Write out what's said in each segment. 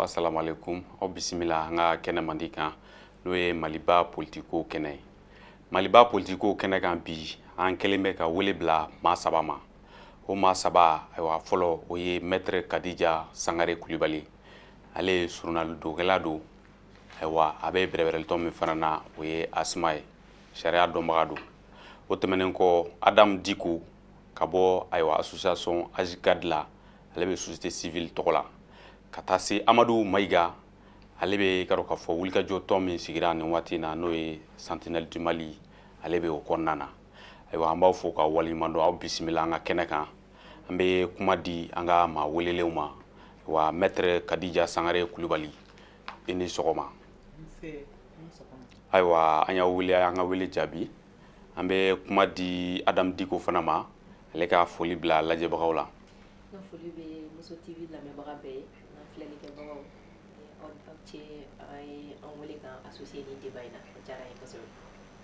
Asalaamaaleykum. Aw bisimila an ka kɛnɛ mandi kan, n'o ye Maliba politiko kɛnɛ ye. Maliba politiko kɛnɛ kan bi, an kɛlen bɛ ka wele bila maa saba ma. O maa saba, ayiwa, fɔlɔ, o ye Maître Kadija Sangare Kulibali. Ale ye surunalidokɛla don. Ayiwa, a bɛ bɛrɛbɛrɛlitɔn min fana na, o ye ASMA ye, sariya dɔnbaga don. O tɛmɛnen kɔ, Adam Diko ka bɔ, ayiwa, association AJCAD la, ale bɛ société civile tɔgɔ la. Ka taa se Amadu Mayiga, ale bɛ ka dɔn k'a fɔ wulikajɔ tɔn min sigira nin waati in na, n'o ye Sentinelle du Mali, ale bɛ o kɔnɔna na. Ayiwa, an b'aw fo ka waleɲuman dɔn. Aw bisimila an ka kɛnɛ kan. An bɛ kuma di an ka maa welelenw ma. Wa Maître Kadija Sangare Kulubali, i ni sɔgɔma. Ayiwa, an y'aw wele, an ka wele jaabi. An bɛ kuma di Adam Diko fana ma, ale ka foli bila lajɛbagaw la. N ka foli bɛ Muso TV lamɛnbaga bɛɛ ye n'a filɛlikɛbagaw. Aw ce, an ye an wele k'an associer nin débat in na, o diyara n ye kosɛbɛ.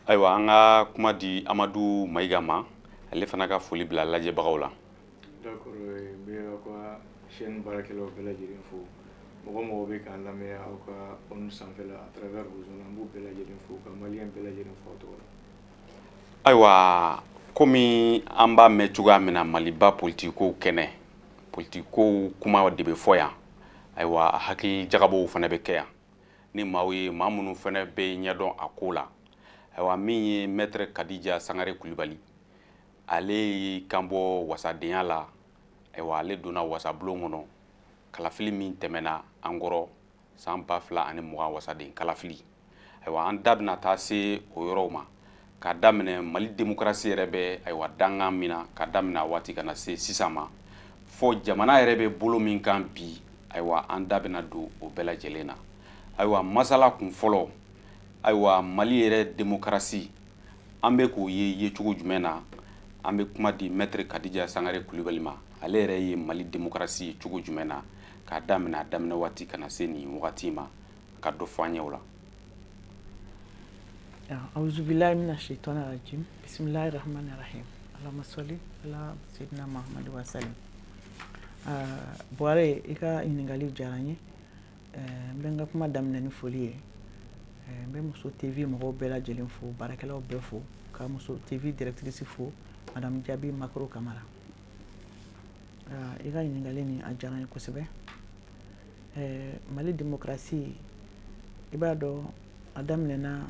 Ayiwa, an ka kuma di Amadu Mayiga ma, ale fana ka foli bila lajɛbagaw la. D'accord, n bɛ aw ka chaîne baarakɛlaw bɛɛ lajɛlen fo. Mɔgɔ mɔgɔ bɛ k'an lamɛn aw ka onde sanfɛla à travers vos ondes, an b'u bɛɛ lajɛlen fo, ka malien bɛɛ lajɛlen fo aw tɔgɔ la. Ayiwa, komi an b'a mɛn cogoya min na, Maliba politiko kɛnɛ, politikow kuma de bɛ fɔ yan. Ayiwa, hakili jagabɔw fana bɛ kɛ yan ni maaw ye, maa minnu fana bɛ ɲɛdɔn a ko la. Ayiwa, min ye Maître Kadija Sangare Kulibali, ale y'i kan bɔ wasadenya la. Ayiwa, ale donna wasabulon kɔnɔ kalafili min tɛmɛna an kɔrɔ, san 2020 wasaden kalafili. Ayiwa, an da bɛna taa se o yɔrɔw ma, k'a daminɛ Mali démocratie yɛrɛ bɛ, ayiwa, dangan min na, ka daminɛ a waati ka na se sisan ma, fɔ jamana yɛrɛ bɛ bolo min kan bi. Ayiwa, an da bɛna don o bɛɛ lajɛlen na. Ayiwa, masala kun fɔlɔ, ayiwa, Mali yɛrɛ démocratie, an bɛ k'o ye yecogo jumɛn na? An bɛ kuma di Maître Kadija Sangare Kulibali ma. Ale yɛrɛ ye Mali démocratie ye cogo jumɛn na, k'a daminɛ a daminɛ waati ka na se nin wagati ma, ka dɔ fɔ an ye o la? Auzubillahi mina shaitani rajim. Bismillahi rahmani rahim. Allahumma salli ala sayyidina Muhammad wa sallim. Buware, i ka ɲininkali diyara n ye. N bɛ n ka kuma daminɛ ni foli ye. N bɛ Muso TV mɔgɔw bɛɛ lajɛlen fo, baarakɛlaw bɛɛ fo, ka Muso TV directrice fo, Madame Jabi Makoro Kamara. I ka ɲininkali nin, a diyara n ye kosɛbɛ. Mali démocratie, i b'a dɔn a daminɛna,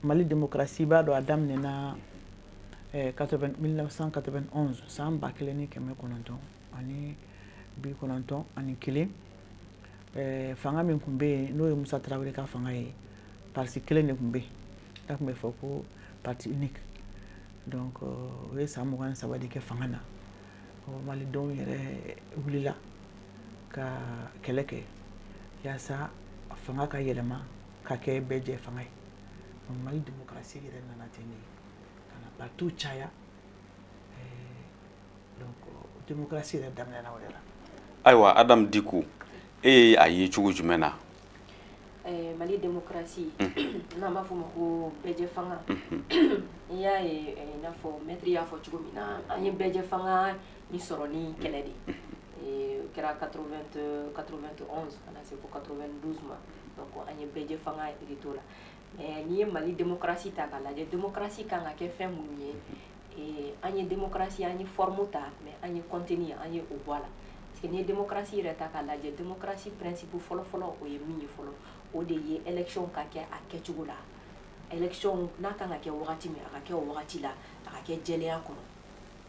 Mali démocratie, i b'a dɔn a daminɛna 1991, san 1991. Fanga min tun bɛ yen, n'o ye Musa Tarawele ka fanga ye, parti kelen de tun bɛ yen, n'a tun bɛ fɔ ko parti unique. Donc o ye san 23 de kɛ fanga na. Malidenw yɛrɛ wulila ka kɛlɛ kɛ yaasa fanga ka yɛlɛma ka kɛ bɛɛ jɛ fanga ye. Mali démocratie yɛrɛ nana ten de, ka na partiw caya. Donc démocratie yɛrɛ daminɛna o de la. Ayiwa, Adam Diko, e ye a ye cogo jumɛn na? Mali démocratie, n'an b'a fɔ o ma ko bɛɛjɛ fanga, n'i y'a ye, i n'a fɔ maître y'a fɔ cogo min na, an ye bɛɛjɛ fanga ni sɔrɔ ni kɛlɛ de ye. O kɛra 80, 91 ka na se fo 92 ma. Donc an ye bɛɛjɛ fanga de t'o la. Mais n'i ye Mali démocratie ta k'a lajɛ, démocratie kan ka kɛ fɛn minnu ye, an ye démocratie, an ye forme ta, mais an ye contenu, an ye o bɔ a la. Parce que n'i ye démocratie yɛrɛ ta k'a lajɛ, démocratie principe fɔlɔ-fɔlɔ, o ye min ye fɔlɔ, o de ye élection ka kɛ a kɛcogo la. Élection n'a kan ka kɛ wagati min, a ka kɛ o wagati la, a ka kɛ jɛlenya kɔnɔ.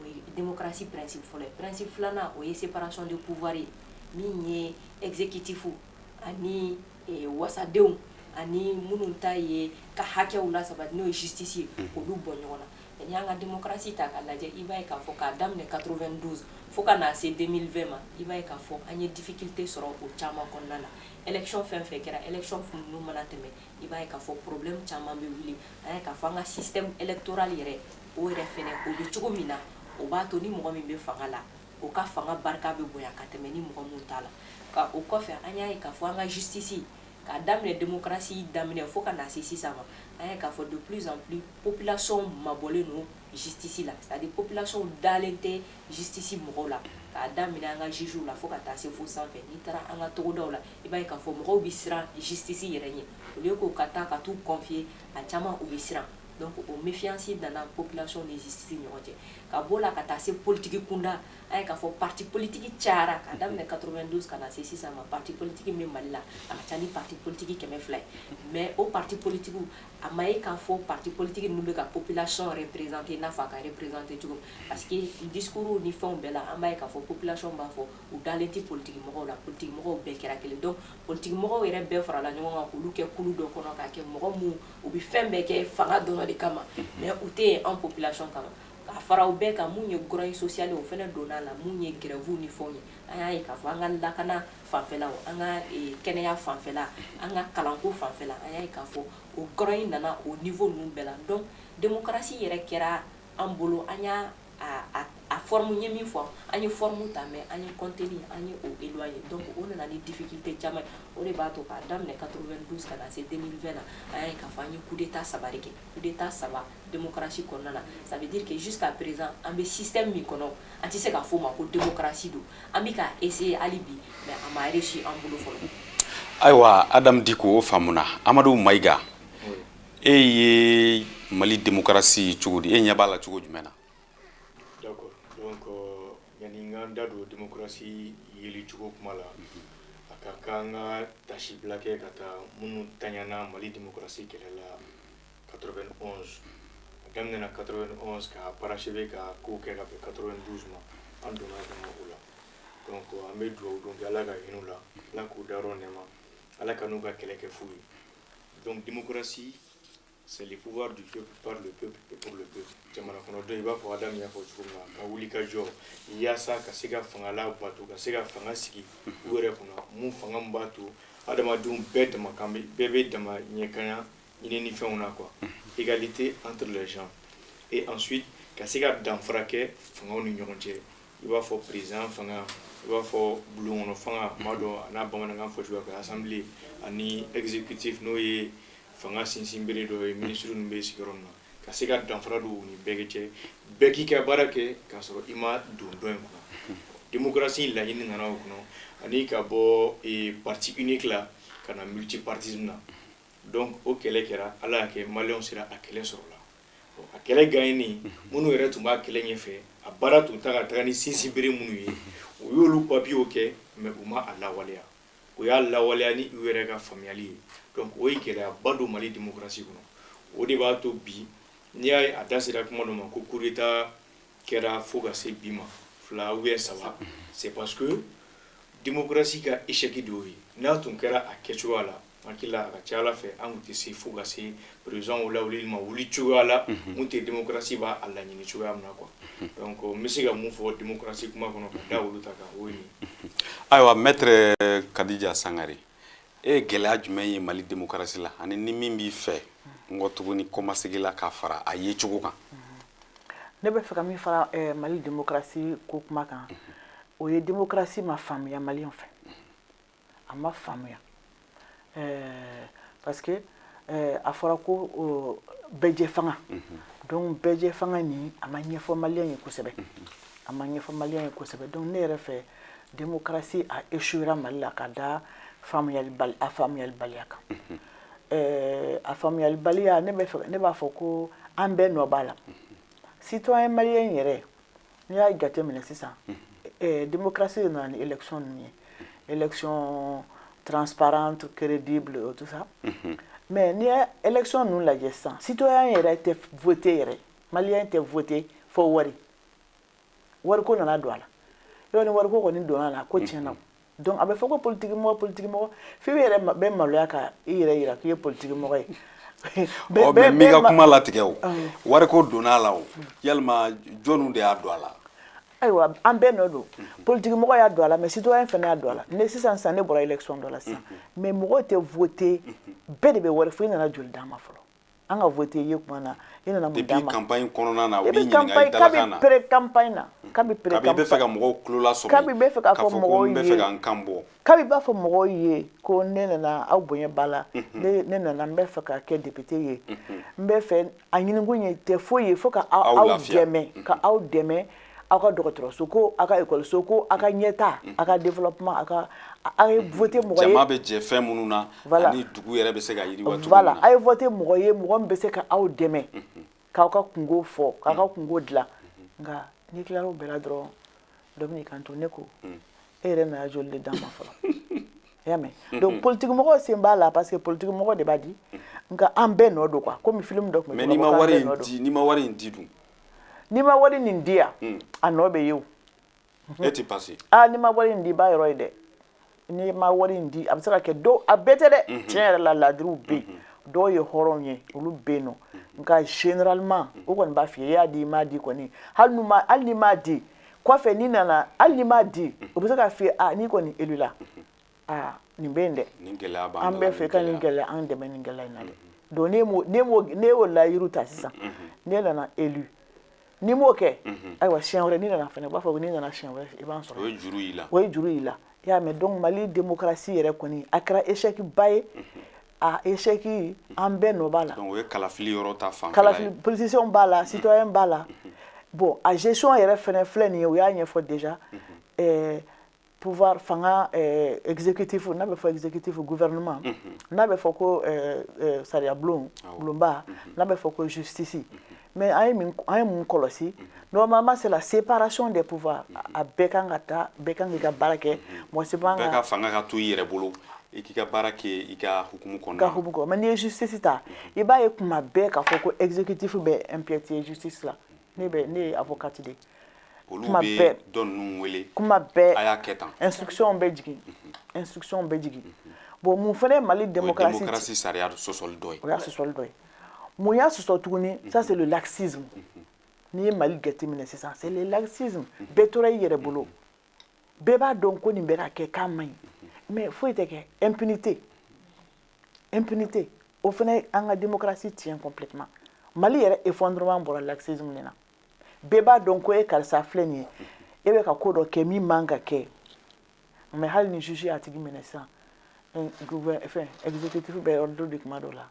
O ye démocratie principe fɔlɔ ye. Principe filanan, o ye séparation de pouvoir ye, min ye exécutif ani wasadenw ani minnu ta ye ka hakɛw lasabati, n'o ye justice ye, olu bɔ ɲɔgɔn na. N'i y'an ka démocratie ta k'a lajɛ, i b'a ye k'a fɔ k'a daminɛ 92 fo ka n'a se 2020 ma, i b'a ye k'a fɔ an ye difficulté sɔrɔ o caman kɔnɔna la. Élection fɛn fɛn kɛra, élection ninnu mana tɛmɛ, i b'a ye k'a fɔ problème caman bɛ wuli. An ye k'a fɔ an ka système électoral yɛrɛ, o yɛrɛ fɛnɛ, o bɛ cogo min na, o b'a to ni mɔgɔ min bɛ fanga la, o ka fanga barika bɛ bonya ka tɛmɛ ni mɔgɔ min t'a la. Ka o kɔfɛ, an y'a ye k'a fɔ an ka justice, k'a daminɛ démocratie daminɛ fo ka na se sisan ma, an ye k'a fɔ de plus en plus population mabɔlen don justice la, c'est à dire population dalen tɛ justice mɔgɔw la. K'a daminɛ an ka juges la fo ka taa se fo sanfɛ. N'i taara an ka togodaw la, i b'a ye k'a fɔ mɔgɔw bɛ siran justice yɛrɛ ɲɛ. Au lieu que ka taa ka t'u confier, a caman u bɛ siran. Donc o méfiance nana population ni justice ɲɔgɔn cɛ. Ka bɔ la ka taa se politique kunda, an ye k'a fɔ parti politique cayara. Ka daminɛ 92 ka na se sisan ma, parti politique min bɛ Mali la, a ka ca ni parti politique 200 ye. Mais o parti politique, a ma ye k'a fɔ parti politique ninnu bɛ ka population représenter i n'a fɔ a ka représenter cogo min, parce que discours ni fɛnw bɛɛ la, an b'a ye k'a fɔ population b'a fɔ u dalen tɛ politique mɔgɔw la, politique mɔgɔw bɛɛ kɛra kelen. Donc politique mɔgɔw yɛrɛ bɛɛ farala ɲɔgɔn kan k'olu kɛ kulu dɔ kɔnɔ, k'a kɛ mɔgɔ mun u bɛ fɛn bɛɛ kɛ fanga dɔrɔn de kama, mais u tɛ yen an population kama. Ka fara o bɛɛ kan, mun ye grogne sociale, o fana donna a la, mun ye grève ni fɛnw ye. An y'a ye k'a fɔ an ka lakana fanfɛla, an ka kɛnɛya fanfɛla, an ka kalanko fanfɛla, an y'a ye k'a fɔ o grogne nana o niveau ninnu bɛɛ la. Donc démocratie yɛrɛ kɛra an bolo, an y'a a forme ye min fɔ, an ye forme ta, mais an ye contenu, an ye o éloigné. Donc o nana ni difficulté caman ye. O de b'a to k'a daminɛ 92 ka na se 2020 na, an y'a ye k'a fɔ an ye coup d'état saba de kɛ, coup d'état saba démocratie kɔnɔna na. Ça veut dire que jusqu'à présent, an bɛ système min kɔnɔ, an tɛ se k'a fɔ o ma ko démocratie don. An bɛ ka essayer hali bi, mais a ma réussi an bolo fɔlɔ. Ayiwa, Adamu Diko, o faamuna. Amadu Mayiga, e ye Mali démocratie cogo di? E ɲɛ b'a la cogo jumɛn na? D'accord. Donc yani n ka n da don démocratie yeli cogo kuma la, a ka kan ka tasibila kɛ ka taa minnu taɲana Mali démocratie kɛlɛ la 91. A daminɛna 91 ka parachever ka kow kɛ ka bɛn 92 ma, an donna kɔnɔ o la. Donc an bɛ dugawu don kɛ, Ala ka hinɛ u la, Ala k'u dayɔrɔ nɛɛma, Ala ka n'u ka kɛlɛ kɛ fu ye. Donc démocratie, c'est le pouvoir du peuple, par le peuple et pour le peuple. Jamana kɔnɔdenw, i b'a fɔ Adamu y'a fɔ cogo min na, ka wuli ka jɔ yaasa ka se ka fanga labato, ka se ka fanga sigi u yɛrɛ kunna, mun fanga min b'a to adamadenw bɛɛ dama kan bɛ, bɛɛ bɛ dama ɲɛkanya ɲini ni fɛnw na quoi, égalité entre les gens. Et ensuite ka se ka danfara kɛ fangaw ni ɲɔgɔn cɛ, i b'a fɔ président fanga, i b'a fɔ bulon kɔnɔ fanga, n b'a dɔn a n'a bamanankan fɔ cogoya ka assemblée, ani exécutif, n'o ye fanga sinsinbere dɔ ye, ministre ninnu bɛ sigiyɔrɔ min na, ka se ka danfara don u ni bɛɛ cɛ, bɛɛ k'i ka baara kɛ k'a sɔrɔ i ma don dɔ in kɔnɔ. Démocratie laɲini nana o kɔnɔ, ani ka bɔ parti unique la ka na multipartisme na. Donc o kɛlɛ kɛra, Ala y'a kɛ maliyɛnw sera a kɛlɛ sɔrɔ la. A kɛlɛ gagné, minnu yɛrɛ tun b'a kɛlɛ ɲɛfɛ, a baara tun ta ka taga ni sinsinbere minnu ye, u y'olu papiyew kɛ, mais u ma a lawaleya. O y'a lawaleya ni u yɛrɛ ka faamuyali ye. Donc o ye gɛlɛyaba don Mali démocratie kɔnɔ. O de b'a to bi, n'i y'a ye a da sera kuma dɔ ma ko coup d'état kɛra fo ka se bi ma fila ou bien saba, c'est parce que démocratie ka échec de y'o ye. N'a tun kɛra a kɛcogoya la, hakili la, a ka ca Ala fɛ, an tun tɛ se fo ka se président lawulili ma wuli cogoya la mun tɛ démocratie b'a a laɲini cogoya min na quoi. Donc n bɛ se ka mun fɔ démocratie kuma kɔnɔ ka da olu ta kan, o ye nin ye. Ayiwa, maître Kadija Sangare, e ye gɛlɛya jumɛn ye Mali démocratie la, ani ni min b'i fɛ n kɔ tuguni kɔmasegi la k'a fara a ye cogo kan? Ne bɛ fɛ ka min fara Mali démocratie ko kuma kan, o ye démocratie ma faamuya maliyɛn fɛ. A ma faamuya parce que a fɔra ko bɛɛjɛ fanga. Donc bɛɛjɛ fanga nin, a ma ɲɛfɔ maliyɛn ye kosɛbɛ, a ma ɲɛfɔ maliyɛn ye kosɛbɛ. Donc ne yɛrɛ fɛ, démocratie a échouera Mali la ka da faamuyalibali, a faamuyalibaliya kan. A faamuyalibaliya, ne bɛ fɛ, ne b'a fɔ ko an bɛɛ nɔ b'a la, citoyen malien yɛrɛ. N'i y'a jateminɛ sisan, démocratie de nana ni élection ninnu ye, élection transparente, crédible, tout ça. Mais n'i ye élection ninnu lajɛ sisan, citoyen yɛrɛ tɛ voter yɛrɛ, malien tɛ voter fo wari. Wariko nana don a la. Yɔrɔ ni wariko kɔni donna a la, ko tiɲɛna. Donc a bɛ fɔ ko politique mɔgɔ, politique mɔgɔ, f'i yɛrɛ bɛ maloya ka i yɛrɛ yira k'i ye politique mɔgɔ ye. Ɔ, mais m'i ka kuma latigɛ, o wariko donna a la, o yalima jɔnniw de y'a don a la? Ayiwa, an bɛɛ nɔ don. Politique mɔgɔ y'a don a la, mais citoyen fana y'a don a la. Ne sisan sisan, ne bɔra élection dɔ la sisan, mais mɔgɔw tɛ voter, bɛɛ de bɛ wari fo i nana joli d'an ma fɔlɔ an ka voter i ye. Kuma na, i nana mun d'an ma? Depuis campagne kɔnɔna na, u b'i ɲininka i dalakan na. Kabi pré campagne na, kabi pré campagne, kabi i bɛ fɛ ka mɔgɔw tulo lasɔmi, kabi bɛ fɛ k'a fɔ mɔgɔw ye, n bɛ fɛ ka n kan bɔ, kabi b'a fɔ mɔgɔw ye ko ne nana aw bonya ba la, ne nana, n bɛ fɛ ka kɛ député ye, n bɛ fɛ a ɲinikun ye tɛ foyi ye fo ka aw dɛmɛ, ka aw dɛmɛ. Aw ka dɔgɔtɔrɔso ko, aw ka ekɔliso ko, aw ka ɲɛta, aw ka développement, aw ka aw ye voter mɔgɔ ye. Jama bɛ jɛ fɛn minnu na ani dugu yɛrɛ bɛ se ka yiriwa cogo min na. Aw ye voter mɔgɔ ye, mɔgɔ min bɛ se ka aw dɛmɛ k'aw ka kungo fɔ, k'aw ka kungo dilan. Nka n'i tilara o bɛɛ la dɔrɔn, dɔ bɛ n'i kanto: ne ko e yɛrɛ nana joli de d'an ma fɔlɔ? I y'a mɛn? Donc politique mɔgɔw sen b'a la, parce que politique mɔgɔ de b'a di. Nka an bɛɛ nɔ don quoi, komi film dɔ tun bɛ. Mais n'i ma wari in di, n'i ma wari in di dun? N'i ma wari nin di yan, a nɔ bɛ ye o. E ti passer. Ah, n'i ma wari in di, i b'a yɔrɔ ye dɛ. N'i ma wari in di, a bɛ se ka kɛ dɔw, a bɛɛ tɛ dɛ. Tiɲɛ yɛrɛ la, ladiriw bɛ yen, dɔw ye hɔrɔnw ye, olu bɛ yen nɔ. Nka généralement, o kɔni b'a f'i ye, i y'a di, i m'a di kɔni, hali n'u ma, hali n'i m'a di kɔfɛ, n'i nana, hali n'i m'a di, o bɛ se k'a f'i ye: ah, n'i kɔni élu la, ah, nin bɛ yen dɛ. Nin gɛlɛya b'an. An bɛ fɛ ka nin gɛlɛya, an dɛmɛ nin gɛlɛya in na dɛ. Donc ne y'o layiru ta sisan, ne nana élu, n'i m'o kɛ, ayiwa, siɲɛ wɛrɛ n'i nana fɛnɛ, u b'a fɔ ko n'i nana siɲɛ wɛrɛ, i b'an sɔrɔ. O ye juru y'i la. O ye juru y'i la, i y'a mɛn? Donc Mali démocratie yɛrɛ kɔni, a kɛra échec ba ye. A échec, an bɛɛ nɔ b'a la. Donc o ye kalafili yɔrɔ ta fanfɛla ye. Kalafili, politicien b'a la, citoyen b'a la. Bon, a gestion yɛrɛ fɛnɛ filɛ nin ye, u y'a ɲɛfɔ déjà. Pouvoir, fanga exécutif, n'a bɛ fɔ exécutif, gouvernement, n'a bɛ fɔ ko sariya bulon, bulonba, n'a bɛ fɔ ko justice. Mais an ye mun kɔlɔsi? Normalement, c'est la séparation des pouvoirs. A bɛɛ kan ka taa, bɛɛ kan k'i ka baara kɛ, mɔgɔ si man bɛɛ ka ka fanga ka to i yɛrɛ bolo, i k'i ka baara kɛ i ka hukumu kɔnɔna ka hukumu kɔnɔ. Mais n'i ye justice ta, i b'a ye kuma bɛɛ k'a fɔ ko exécutif bɛ impiéter justice la. Ne ye avocate de ye. Olu kuma bɛ bɛɛ. Dɔ ninnu wele. Kuma bɛɛ. A y'a kɛ tan. Instruction bɛ jigin, instruction bɛ jigin. Bon, mun fana ye Mali O ye démocratie démocratie sariya sɔsɔli dɔ ye. O y'a sɔsɔli dɔ ye. Mun y'a sɔsɔ tuguni? Ça, c'est le laxisme. N'i ye Mali jateminɛ sisan, c'est le laxisme. Bɛɛ tora i yɛrɛ bolo. Bɛɛ b'a dɔn ko nin bɛ ka kɛ, k'a man ɲi, mais foyi tɛ kɛ. Impunité, impunité, o fana ye an ka démocratie tiɲɛ complètement. Mali yɛrɛ effondrement bɔra laxisme de na. Bɛɛ b'a dɔn ko e karisa filɛ nin ye, e bɛ ka ko dɔ kɛ min man ka kɛ, mais hali ni juge y'a tigi minɛ sisan, fɛn exécutif bɛ ordre di kuma dɔ la,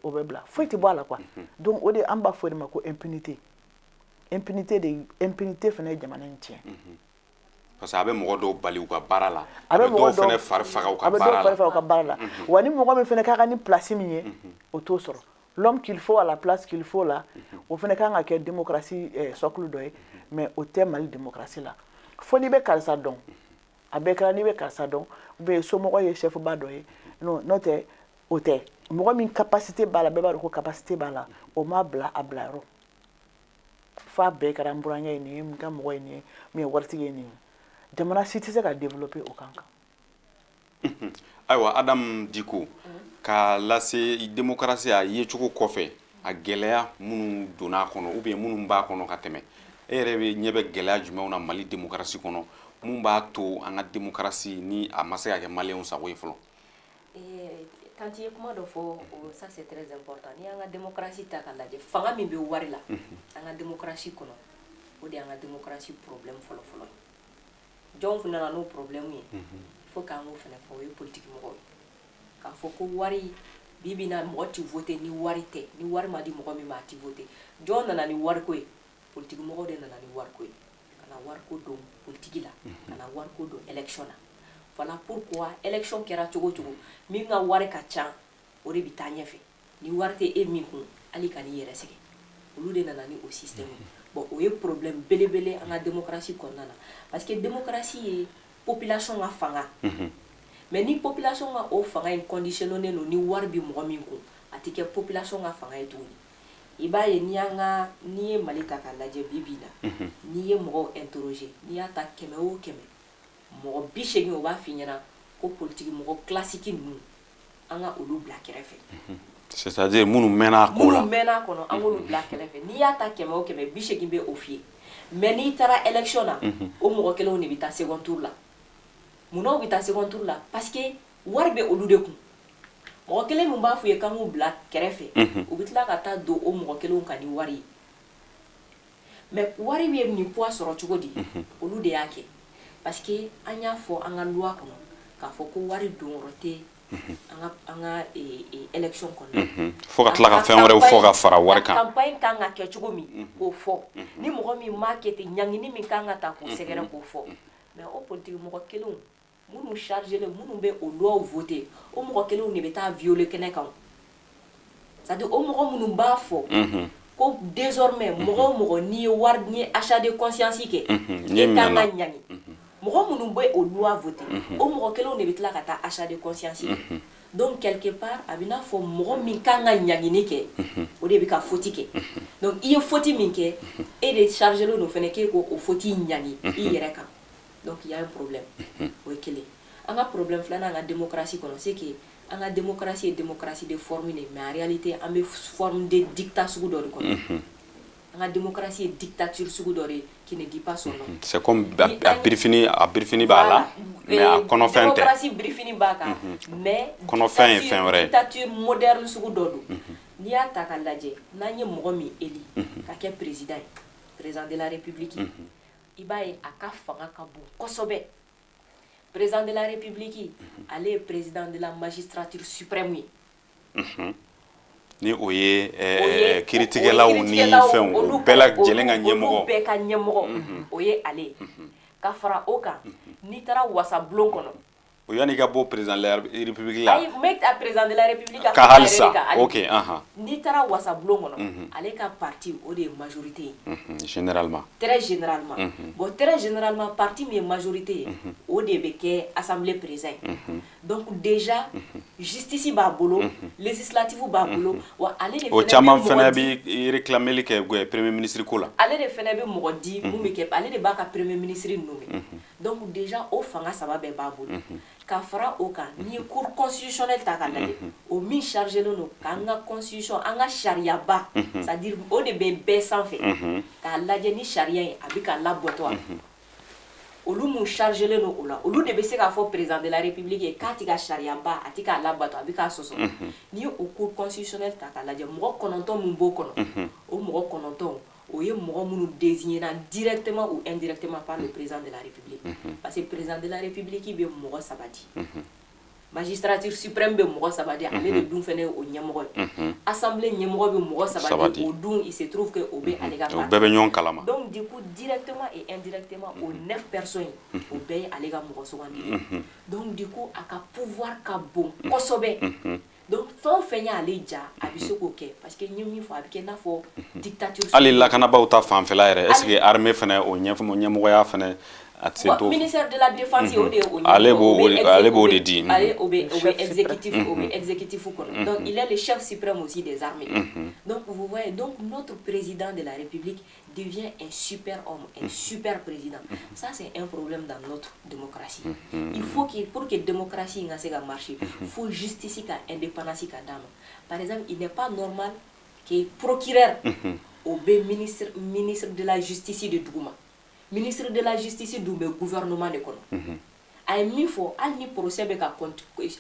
o bɛ bila, foyi tɛ bɔ a la quoi. Donc o de an b'a fɔ o de ma ko impunité. Impunité de, impunité fana ye jamana in tiɲɛ. Parce que a bɛ mɔgɔ dɔw bali u ka baara la. A bɛ mɔgɔ dɔw fana fari faga u ka a bɛ dɔw baara fari la. faga u ka baara la. Wa ni mɔgɔ min fana ka kan ni place min ye, o t'o sɔrɔ. L'homme qu'il faut à la place qu'il faut la, o fana kan ka kɛ démocratie socle dɔ ye, mais o tɛ Mali démocratie la. Fo n'i bɛ karisa dɔn, a bɛɛ kɛra n'i bɛ karisa dɔn, ou bien somɔgɔ ye chef ba dɔ ye. Non, n'o tɛ, o tɛ. Mɔgɔ min capacité b'a la, bɛɛ b'a dɔn ko capacité b'a la, o ma bila a bilayɔrɔ. F'a bɛɛ kɛra n burankɛ ye, nin ye n ka mɔgɔ ye, nin ye min ye waritigi ye, nin ye. Jamana si tɛ se ka développer o kan. Ayiwa, Adamu Diko, ka lase démocratie a yecogo kɔfɛ, a gɛlɛya minnu donna a kɔnɔ ou bien minnu b'a kɔnɔ ka tɛmɛ, e yɛrɛ bɛ ɲɛ bɛ gɛlɛya jumɛnw na Mali démocratie kɔnɔ, mun b'a to an ka démocratie ni a ma se ka kɛ maliyɛnw sago ye fɔlɔ? Tantie ye kuma dɔ fɔ o, ça c'est très important. N'i y'an ka démocratie ta k'a lajɛ, fanga min bɛ wari la an ka démocratie kɔnɔ, o de y'an ka démocratie problème fɔlɔ-fɔlɔ ye. Jɔn nana n'o problème ye? Il faut k'an k'o fana fɔ, o ye politique mɔgɔw ye. K'a fɔ ko wari, bi bi in na, mɔgɔ ti voter ni wari tɛ. Ni wari ma di mɔgɔ min ma, a ti voter. Jɔn nana ni wariko ye? Politique mɔgɔw de nana ni wariko ye, ka na wariko don politique la, ka na wariko don élection na. Voilà pourquoi élection kɛra cogo o cogo, min ka wari ka ca, o de bɛ taa ɲɛfɛ. Ni wari tɛ e min kun, hali ka n'i yɛrɛ sɛgɛn. Olu de nana ni o système ye. Bon, o ye problème belebele an ka démocratie kɔnɔna na, parce que démocratie ye population ka fanga. Mais ni population ka o fanga in conditionné don ni wari bɛ mɔgɔ min kun, a tɛ kɛ population ka fanga ye tuguni. I b'a ye, n'i y'an ka, n'i ye Mali ta k'a lajɛ bi bi in na, n'i ye mɔgɔw interroger, n'i y'a ta 100 o 100, mɔgɔ 80, o b'a f'i ɲɛna ko politique mɔgɔ classique ninnu, an ka olu bila kɛrɛfɛ. C'est à dire minnu mɛnna a ko la. Minnu mɛnna a kɔnɔ, an k'olu bila kɛrɛfɛ. N'i y'a ta 100 o 100, 80 bɛ o f'i ye. Mais n'i taara élection na, o mɔgɔ kelenw de bɛ taa second tour la. Munna u bɛ taa second tour la? Parce que wari bɛ olu de kun. Mɔgɔ kelen min b'a f'u ye k'an k'u bila kɛrɛfɛ, u bɛ tila ka taa don o mɔgɔ kelenw kan ni wari ye. Mais wari bɛ nin poids sɔrɔ cogo di? Olu de y'a kɛ, parce que an y'a fɔ an ka loi kɔnɔ k'a fɔ ko wari donyɔrɔ tɛ. An ka élection kɔnɔ. Fo ka tila ka fɛn wɛrɛw fɔ ka fara wari kan. Campagne kan ka kɛ cogo min, k'o fɔ. Ni mɔgɔ min m'a kɛ ten, ɲangini min kan ka ta k'o sɛgɛrɛ, k'o fɔ. Mais o politique mɔgɔ kelenw minnu chargé, minnu bɛ o loi voter, o mɔgɔ kelenw de bɛ taa violer kɛnɛ kan. C'est à dire, o mɔgɔ minnu b'a fɔ ko désormais mɔgɔ o mɔgɔ n'i ye wari, n'i ye achat de conscience kɛ, e kan ka ɲangi. Mɔgɔ minnu bɛ o loi voter, o mɔgɔ kelenw de bɛ tila ka taa achat de conscience kɛ. Donc quelque part, a bɛ n'a fɔ mɔgɔ min kan ka ɲangini kɛ, o de bɛ ka faute kɛ. Donc i ye faute min kɛ, e de chargé don fɛnɛ k'e k'o faute ɲangi i yɛrɛ kan. Donc il y a un problème. O ye kelen. An ka problème filanan an ka démocratie kɔnɔ, c'est que an ka démocratie ye démocratie de forme de, mais en réalité an bɛ forme de dictat sugu dɔ de kɔnɔ. An ka démocratie ye dictature sugu dɔ de qui ne dit pas son nom. C'est comme a birifini b'a la, mais a kɔnɔfɛn tɛ. Démocratie birifini b'a kan, mais kɔnɔfɛn ye fɛn wɛrɛ ye. Dictature moderne sugu dɔ don. N'i y'a ta k'a lajɛ, n'an ye mɔgɔ min élu ka kɛ président ye, président de la République, i b'a ye a ka fanga ka bon kosɛbɛ. Président de la République, ale ye président de la magistrature suprême ye. Ni o ye kiiritigɛlaw ni fɛnw, o bɛɛ lajɛlen ka ɲɛmɔgɔ. Olu bɛɛ ka ɲɛmɔgɔ, o ye ale ye. Ka fara o kan, n'i taara wasabulon kɔnɔ. O yanni i ka bɔ président de la République la. Ayi, n bɛ président de la République ka halisa, ok, anhan. N'i taara wasabulon kɔnɔ, ale ka parti, o de ye majorité ye. Généralement. Très généralement. Bon, très généralement, parti min ye majorité ye, o de bɛ kɛ assemblée président ye. Donc déjà, justice b'a bolo, législative b'a bolo, wa ale de O caman fana bɛ réclamer kɛ premier ministre ko la. Ale de fana bɛ mɔgɔ di mun bɛ kɛ, ale de b'a ka premier ministre nommer. Donc déjà, o fanga saba bɛɛ b'a bolo. Ka fara o kan, n'i ye cour constitutionnelle ta k'a lajɛ, o min chargé don k'an ka constitution, an ka sariyaba, c'est à dire o de bɛ bɛɛ sanfɛ, k'a lajɛ ni sariya in a bɛ ka labato wa. Olu mun chargé don o la, olu de bɛ se k'a fɔ président de la République ye k'a tɛ ka sariyaba, a tɛ k'a labato, a bɛ k'a sɔsɔ. N'i ye o cour constitutionnelle ta k'a lajɛ, mɔgɔ 9 mun b'o kɔnɔ, o mɔgɔ 9, o ye mɔgɔ minnu désigné directement ou indirectement par le président de la République. Parce que président de la République bɛ mɔgɔ saba di. Magistrature suprême bɛ mɔgɔ saba di, ale de dun fɛnɛ ye o ɲɛmɔgɔ ye. Assemblée ɲɛmɔgɔ bɛ mɔgɔ saba di, o dun, il se trouve que o bɛ ale ka O bɛɛ bɛ ɲɔgɔn kalama. Donc du coup, directement et indirectement, o neuf personnes, o bɛɛ ye ale ka mɔgɔ sugandi. Donc du coup, a ka pouvoir ka bon kosɛbɛ. Donc fɛn o fɛn y'ale ja, a bɛ se k'o kɛ, parce que n ye min fɔ, a bɛ kɛ i n'a fɔ dictature. Hali lakanabaaw ta fanfɛla yɛrɛ, est ce que armée fɛnɛ, o ɲɛmɔgɔya fɛnɛ, a tɛ se to. Ministère de la Défense, o de ye o Ale b'o de di. Ale o bɛ exécutif, o bɛ exécutif kɔnɔ. Donc il est le chef suprême aussi des armées. Donc vous voyez, donc notre président de la République devient un super homme, un super président. Ça, c'est un problème dans notre démocratie. Il faut que, pour que démocratie in ka se ka marcher, faut justice ka indépendance ka d'a ma. Par exemple, il n'est pas normal que procureur o bɛ ministre de la Justice de duguma. Ministre de la Justice dun bɛ gouvernement de kɔnɔ. A ye min fɔ, hali ni procès bɛ ka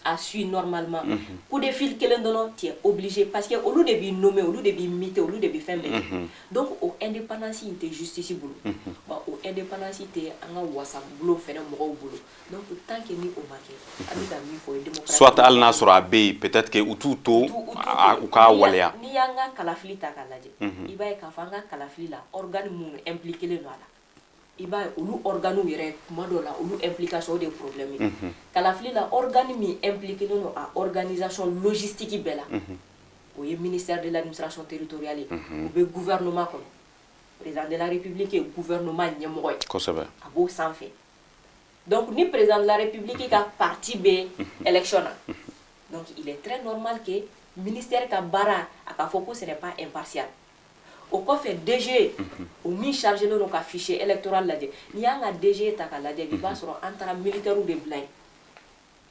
a suit normalement, coup de fil kelen dɔrɔn, tu es obligé, parce que olu de b'i nommer, olu de b'i muter, olu de bɛ fɛn bɛɛ kɛ. Donc o indépendance in tɛ justice bolo. Bon, o indépendance tɛ an ka wasabulon fɛnɛ mɔgɔw bolo. Donc tant que ni o ma kɛ, an bɛ ka min fɔ, o ye démocratie. Soit hali n'a sɔrɔ a bɛ yen, peut-être que u t'u to u k'a waleya. N'i y'an ka kalafili ta k'a lajɛ, i b'a ye k'a fɔ an ka kalafili la, organe minnu impliqué don a la, i b'a ye olu organes yɛrɛ, tuma dɔw la, olu implication, o de ye problème ye. Kalafili la, organe min impliqué don a organisation logistique bɛɛ la, o ye ministère de l'Administration territoriale ye. O bɛ gouvernement kɔnɔ. Président de la République ye gouvernement ɲɛmɔgɔ ye. A b'o sanfɛ. Donc ni président de la République ka parti bɛ élection na, donc il est très normal que ministère ka baara, a ka fɔ ko ce n'est pas impartial. O kɔfɛ, DG, o min chargé don ka fichier électoral lajɛ, n'i y'an ka DG ta k'a lajɛ, i b'a sɔrɔ an taara militaires de bila yen.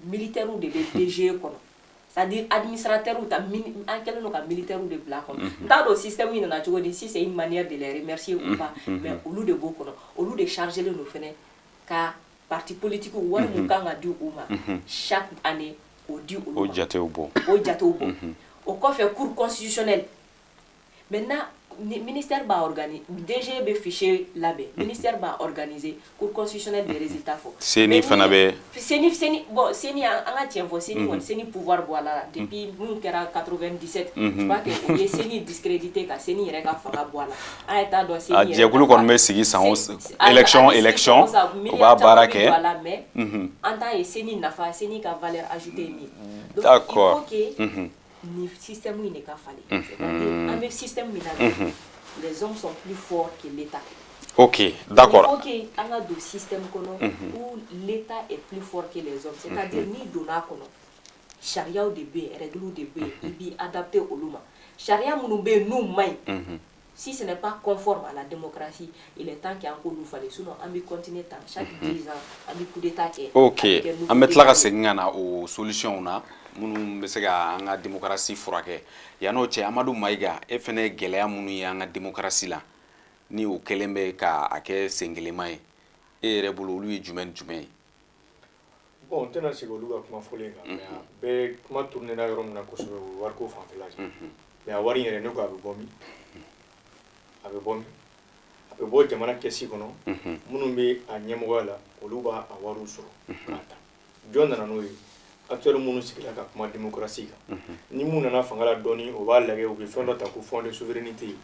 Militaires de bɛ DG kɔnɔ, c'est à dire administrateurs ta, an kɛlen don ka militaires de bila a kɔnɔ. N t'a dɔn système in nana cogo di, si c'est une manière de les remercier ou pas, mais olu de b'o kɔnɔ. Olu de chargé don fɛnɛ ka parti politique wari mun kan ka di u ma chaque année, k'o di olu ma. O jatew bɔ. O jatew bɔ. O kɔfɛ, cour constitutionnelle maintenant. Ministère b'a organiser, DG bɛ fichier labɛn, ministère b'a organiser, cour constitutionnelle bɛ résultat fɔ. CENI fana bɛ. CENI, bon, CENI, an ka tiɲɛ fɔ, CENI kɔni, CENI pouvoir bɔ a la depuis mun kɛra 97. Je crois que o ye CENI discrédité, ka CENI yɛrɛ ka fanga bɔ a la. An yɛrɛ t'a dɔn CENI A yɛrɛ jɛkulu kɔni bɛ sigi san o élection élection, u b'a baara kɛ. Mais an t'a ye CENI nafa, CENI ka valeur ajoutée ye min ye. Donc il faut que ni système in de ka falen, c'est-à-dire an bɛ système min na bi, les hommes sont plus forts que l'État. Ok, d'accord. Il faut que an ka don système kɔnɔ où l'État est plus fort que les hommes, c'est-à-dire n'i donna a kɔnɔ, sariyaw de bɛ yen, règles de bɛ yen, i b'i adapté olu ma. Sariya minnu bɛ yen n'u man ɲi, si ce n'est pas conforme à la démocratie, il est temps qu'an k'olu falen. Sinon an bɛ continuer tan, chaque 10 ans an bɛ coup d'état kɛ. Ok, an bɛ tila ka segin ka na o solution na minnu bɛ se ka an ka démocratie furakɛ. Yann'o cɛ, Amadu Mayiga, e fɛnɛ ye gɛlɛya minnu ye an ka démocratie la, ni o kɛlen bɛ ka a kɛ senkelema ye, e yɛrɛ bolo, olu ye jumɛn ni jumɛn ye? Bon, n tɛna segin olu ka kuma fɔlen kan, mais a bɛɛ kuma tourné na yɔrɔ min na kosɛbɛ, o ye wariko fanfɛla de ye. Mais a wari in yɛrɛ, ne ko a bɛ bɔ min? A bɛ bɔ min? A bɛ bɔ jamana kɛsi kɔnɔ. Minnu bɛ a ɲɛmɔgɔya la, olu b'a a wariw sɔrɔ k'a ta. Jɔn nana n'o ye? Acteur minnu sigila ka kuma démocratie kan, ni mun nana fanga la dɔɔni, o b'a lajɛ, u bɛ fɛn dɔ ta ko fonds de souveraineté,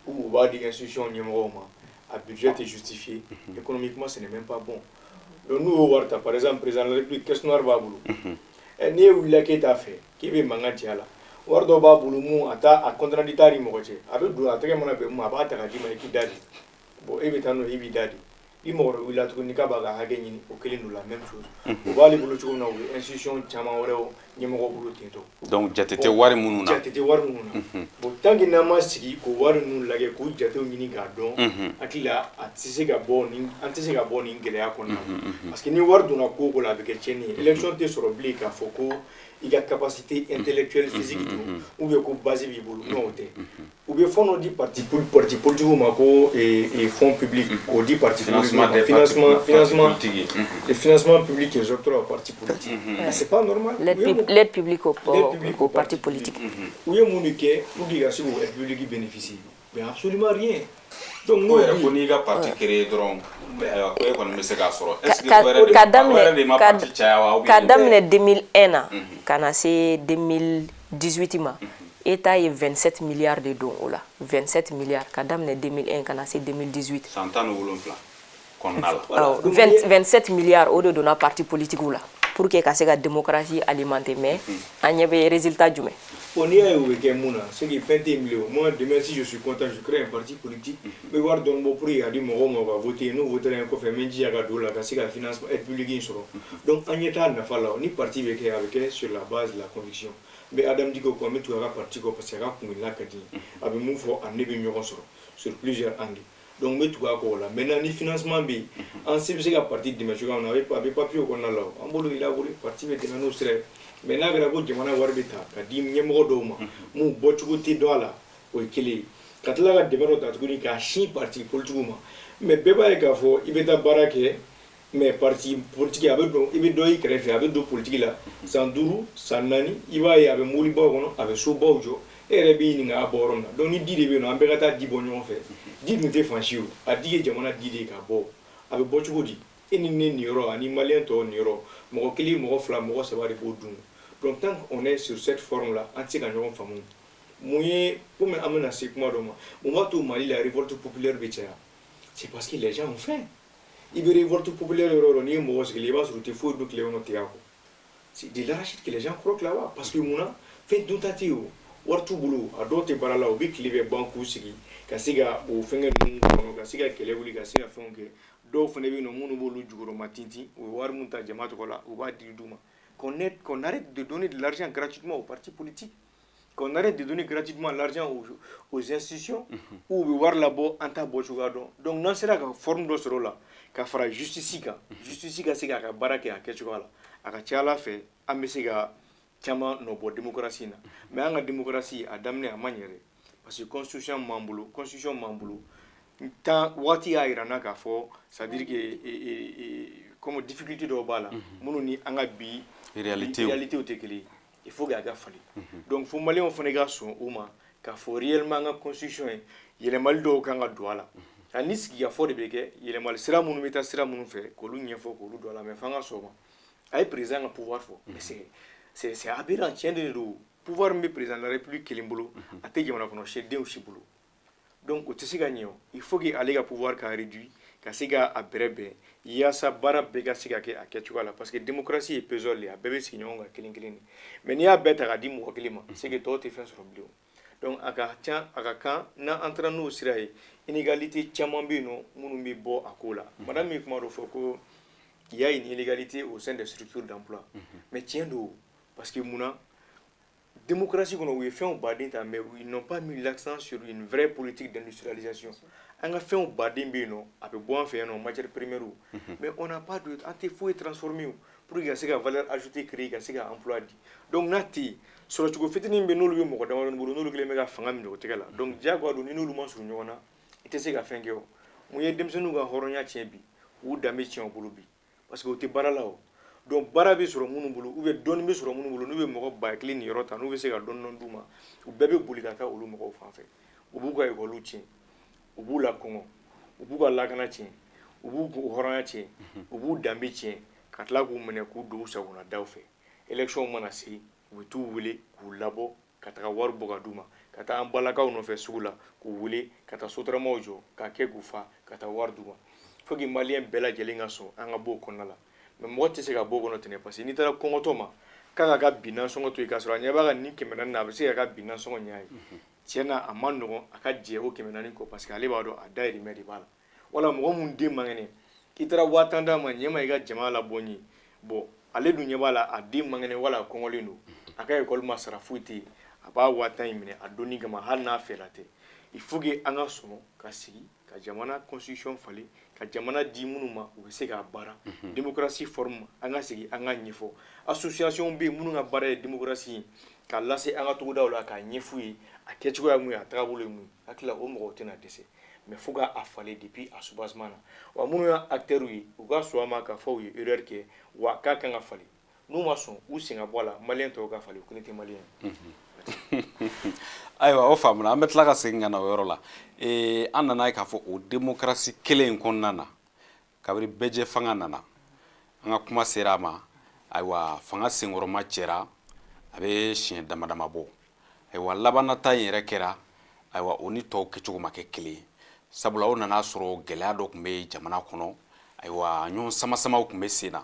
ou u b'a di institution ɲɛmɔgɔw ma. A budget tɛ justifié économiquement, ce n'est même pas bon. Donc n'u y'o wari ta, par exemple président de la République, caisse noire b'a bolo. Ɛ, n'e wulila k'e t'a fɛ, k'e bɛ mankan ci a la, wari dɔ b'a bolo mun a t'a a compte rendu t'a ni mɔgɔ cɛ, a bɛ don a tɛgɛ mana bɛn mun ma, a b'a ta k'a d'i ma, i k'i da di. Bon, e bɛ taa n'o ye, i b'i da di. Ni mɔgɔ wɛrɛ wulila tuguni k'a b'a ka hakɛ ɲini, o kelen don, la même chose. O b'ale bolo cogo min na, o bɛ institution caman wɛrɛw ɲɛmɔgɔw bolo ten tɔ. Donc jate tɛ wari minnu na. Jate tɛ wari minnu na. Bon, tant que n'an ma sigi k'o wari ninnu lajɛ, k'u jatew ɲini k'a dɔn, hakili la a tɛ se ka bɔ nin, an tɛ se ka bɔ nin gɛlɛya kɔnɔna na, parce que ni wari donna ko o ko la, a bɛ kɛ tiɲɛni ye. Élection tɛ sɔrɔ bilen k'a fɔ ko i ka capacité intellectuelle, physique don, ou bien ko base b'i bolo. Non, o tɛ. U bɛ fɛn dɔ di parti politique ma ko fonds public, k'o di parti politique ma, financement, financement, le financement public qui est octroyé au parti politique. Mais c'est pas normal. L'aide publique au parti politique. U ye mun de kɛ pour que ka se k'o aide publique bénéficier? Mais absolument rien. Donc n'o yɛrɛ ko n'i ka parti créé dɔrɔn, ayiwa, ko e kɔni bɛ se k'a sɔrɔ. Est ce que ka o yɛrɛ de ma parti caya wa? Ka daminɛ 2001 na ka na se 2018 ma, État ye 27 milliards de don o la. 27 milliards, ka daminɛ 2001 ka na se 2018. San 17 kɔnɔna la. 27 milliards, o de donna parti politique la pour que ka se ka démocratie alimenter. Mais an ɲɛ bɛ résultat jumɛn? Bon, n'i y'a ye o bɛ kɛ mun na, c'est que fɛn tɛ yen bilen o. Moi, demain, si je suis content, je crée un parti politique, n bɛ wari dɔɔni bɔ pour que k'a di mɔgɔw ma, u ka voter. N'u voter la kɔfɛ, n bɛ n jija ka don o la ka se ka financement, aide publique in sɔrɔ. Donc an ɲɛ t'a nafa la. Ni parti bɛ kɛ, a bɛ kɛ sur la base de la conviction. N bɛ Adam Dicko kɔ, n bɛ tugu a ka parti kɔ parce que a ka kungilinna ka di n ye, a bɛ mun fɔ, a ne bɛ ɲɔgɔn sɔrɔ sur plusieurs angles, donc n bɛ tugu a kɔ o la. Maintenant, ni financement bɛ yen, an se bɛ se ka parti dɛmɛ cogoya min na, a bɛ papier kɔnɔna la, o an b'olu élaborer, parti bɛ dɛmɛ n'o sira ye. Mais n'a kɛra ko jamana wari bɛ ta ka di ɲɛmɔgɔ dɔw ma mun bɔcogo tɛ dɔn a la, o ye kelen ye. Ka tila ka dɛmɛ dɔ ta tuguni k'a sin parti politique ma, mais bɛɛ b'a ye k'a fɔ i bɛ taa baara kɛ, mais parti politique, a bɛ don, i bɛ dɔ i kɛrɛfɛ, a bɛ don politique la san 5, san 4, i b'a ye a bɛ mobilibaw kɔnɔ, a bɛ sobaw jɔ, e yɛrɛ b'i ɲininka a bɔ yɔrɔ min na. Donc ni di de bɛ yen nɔ, an bɛɛ ka taa di bɔ ɲɔgɔn fɛ. Di dun tɛ fan si, o a di ye jamana di de ye ka bɔ. A bɛ bɔ cogo di? E ni ne niyɔrɔ ani malien tɔw niyɔrɔ, mɔgɔ kelen, mɔgɔ fila, mɔgɔ saba de b'o dun. Donc tant qu'on est sur cette forme là, an tɛ se ka ɲɔgɔn faamu. Mun ye, komi an bɛna se kuma dɔ ma, mun b'a to Mali la révolte populaire bɛ caya? C'est parce que les gens ont faim. I bɛ révolte populaire yɔrɔ o yɔrɔ, n'i ye mɔgɔ sigilen, i b'a sɔrɔ u tɛ foyi dun tile kɔnɔ tiga kɔ. C'est de l'arachide que les gens croquent là-bas, parce que mun na? Fɛn dunta tɛ yen, o wari t'u bolo, a dɔw tɛ baara la, u bɛ tile bɛɛ ban k'u sigi ka se ka o fɛngɛ ninnu kɔnɔ, ka se ka kɛlɛ wuli, ka se ka fɛnw kɛ. Dɔw fana bɛ yen nɔ minnu b'olu jukɔrɔma tintin, u bɛ wari min ta jama tɔgɔ la, u b'a di d'u ma. Qu'on arrête de donner de l'argent gratuitement aux partis politiques, qu'on arrête de donner gratuitement l'argent aux institutions ou u bɛ wari labɔ, an t'a bɔ cogoya dɔn. Donc n'an sera ka forme dɔ sɔrɔ o la ka fara justice kan, justice ka se k'a ka baara kɛ a kɛcogoya la, a ka ca Ala fɛ, an bɛ se ka caman nɔ bɔ démocratie na. Mais an ka démocratie a daminɛ, a ma ɲɛ dɛ, parce que constitution m'an bolo, constitution m'an bolo tan. Waati y'a yira n na k'a fɔ, c'est à dire que comme difficulté dɔw b'a la minnu ni an ka bi réalité réalité tɛ kelen ye. Il faut que a ka falen. Donc fo maliyɛnw fana ka sɔn o ma. K'a fɔ réellement an ka constitution ye, yɛlɛmali dɔw kan ka don a la. Ani sigikafɔ de bɛ kɛ, yɛlɛmali sira minnu bɛ taa sira minnu fɛ, k'olu ɲɛfɔ, k'olu don a la. Mais f'an ka sɔn o ma, a ye président ka pouvoir fɔ, mais c'est aberrant. Tiɲɛ de don, pouvoir min bɛ président de la République kelen bolo, a tɛ jamana kɔnɔ denw si bolo. Donc o tɛ se ka ɲɛ. O il faut que ale ka pouvoir ka réduit, ka se ka a bɛrɛ bɛn, yaasa baara bɛɛ ka se ka kɛ a kɛcogoya la, parce que démocratie ye puzzle de ye, a bɛɛ bɛ sigi ɲɔgɔn kan kelen kelen de. Mais n'i y'a bɛɛ ta k'a di mɔgɔ kelen ma, c'est que tɔw tɛ fɛn sɔrɔ bilen. Donc a ka ca, a ka kan n'an taara n'o sira ye, inégalité caman bɛ yen nɔ minnu bɛ bɔ a ko la. Madame ye kuma dɔ fɔ ko il y a une inégalité au sein des structures d'emploi, mais tiɲɛ don, parce que munna? Démocratie kɔnɔ, u ye fɛnw baden ta, mais ils n'ont pas mis l'accent sur une vraie politique d'industrialisation. An ka fɛnw baden bɛ yen nɔ, a bɛ bɔ an fɛ yan nɔ, matière première, mais on n'a pas de, an tɛ foyi transformer pour que ka se ka valeur ajoutée créer, ka se ka emploi di. Donc n'a tɛ yen, sɔrɔcogo fitinin bɛ n'olu bɛ mɔgɔ damadɔni bolo, n'olu kɛlen bɛ ka fanga minɛ o tɛgɛ la. Donc diyagoya don, ni n'olu ma surun ɲɔgɔn na, i tɛ se ka fɛn kɛ. O mun ye denmisɛnninw ka hɔrɔnya tiɲɛ bi, k'u danbe tiɲɛ u bolo bi? Parce que u tɛ baara la. O donc baara bɛ sɔrɔ minnu bolo, ou bien dɔɔni bɛ sɔrɔ minnu bolo, n'u bɛ mɔgɔ 1000 niyɔrɔ ta, n'u bɛ se ka dɔɔni dɔɔni d'u ma, u bɛɛ bɛ boli ka taa olu mɔgɔw fan fɛ. U b'u ka ekɔliw tiɲɛ, u b'u la kɔngɔ, u b'u ka lakana tiɲɛ, u b'u hɔrɔnya tiɲɛ, u b'u danbe tiɲɛ, ka tila k'u minɛ k'u don u sagona daw fɛ. Élection mana se, u bɛ t'u wele k'u labɔ ka taga wari bɔ ka d'u ma, ka taa an balakaw nɔfɛ sugu la, k'u wele ka taa sotaramaw jɔ k'a kɛ k'u fa, ka taa wari d'u ma. Faut que malien bɛɛ lajɛlen ka sɔn an ka bɔ o kɔnɔna la. Mais mɔgɔ tɛ se ka bɔ o kɔnɔ ten, parce que n'i taara kɔngɔtɔ ma k'a k'a ka bi nasɔngɔ to yen, k'a sɔrɔ a ɲɛ b'a ka nin 400 na, a bɛ se k'a ka bi nasɔngɔ ɲɛ a ye. Tiɲɛ na, a ma nɔgɔn a ka jɛ o 400 kɔ, parce que ale b'a dɔn a dahirimɛ de b'a la. Wala mɔgɔ mun den man kɛnɛ, i taara 10 000 d'a ma, ɲɛ ma i ka jama labɔ n ye. Bon, ale dun ɲɛ b'a la, a den man kɛnɛ wala a kɔngɔlen don, a ka ekɔli ma sara, foyi tɛ yen, a b'a 10 000 in minɛ a donni kama, hali n'a fɛla tɛ. Il faut que an ka sɔn ka sigi ka jamana constitution falen, ka jamana di minnu ma, u bɛ se k'a baara démocratie forme. An ka sigi, an ka ɲɛfɔ. Association bɛ yen minnu ka baara ye démocratie ye, k'a lase an ka togodaw la, k'a ɲɛf'u ye a kɛcogoya ye mun ye, a tagabolo ye mun ye. Hakili la, o mɔgɔw tɛna dɛsɛ, mais fo ka a falen depuis a soubassement na. Wa minnu ye acteurs ye, u ka sɔn a ma k'a fɔ u ye erreur kɛ, wa k'a kan ka falen. N'u ma sɔn, u sen ka bɔ a la. Malien tɔw ka falen, u kelen tɛ malien ye. Ayiwa, o faamuna. An bɛ tila ka segin ka na o yɔrɔ la. An nana ye k'a fɔ o démocratie kelen in kɔnɔna na, kabini bɛɛjɛ fanga nana, an ka kuma sera a ma. Ayiwa, fanga senkɔrɔma cɛra, a bɛ siɲɛ dama dama bɔ. Ayiwa, labanata in yɛrɛ kɛra, ayiwa, o ni tɔw kɛcogo ma kɛ kelen ye, sabula o nana sɔrɔ gɛlɛya dɔ tun bɛ jamana kɔnɔ. Ayiwa, ɲɔgɔn sama-samaw tun bɛ sen na.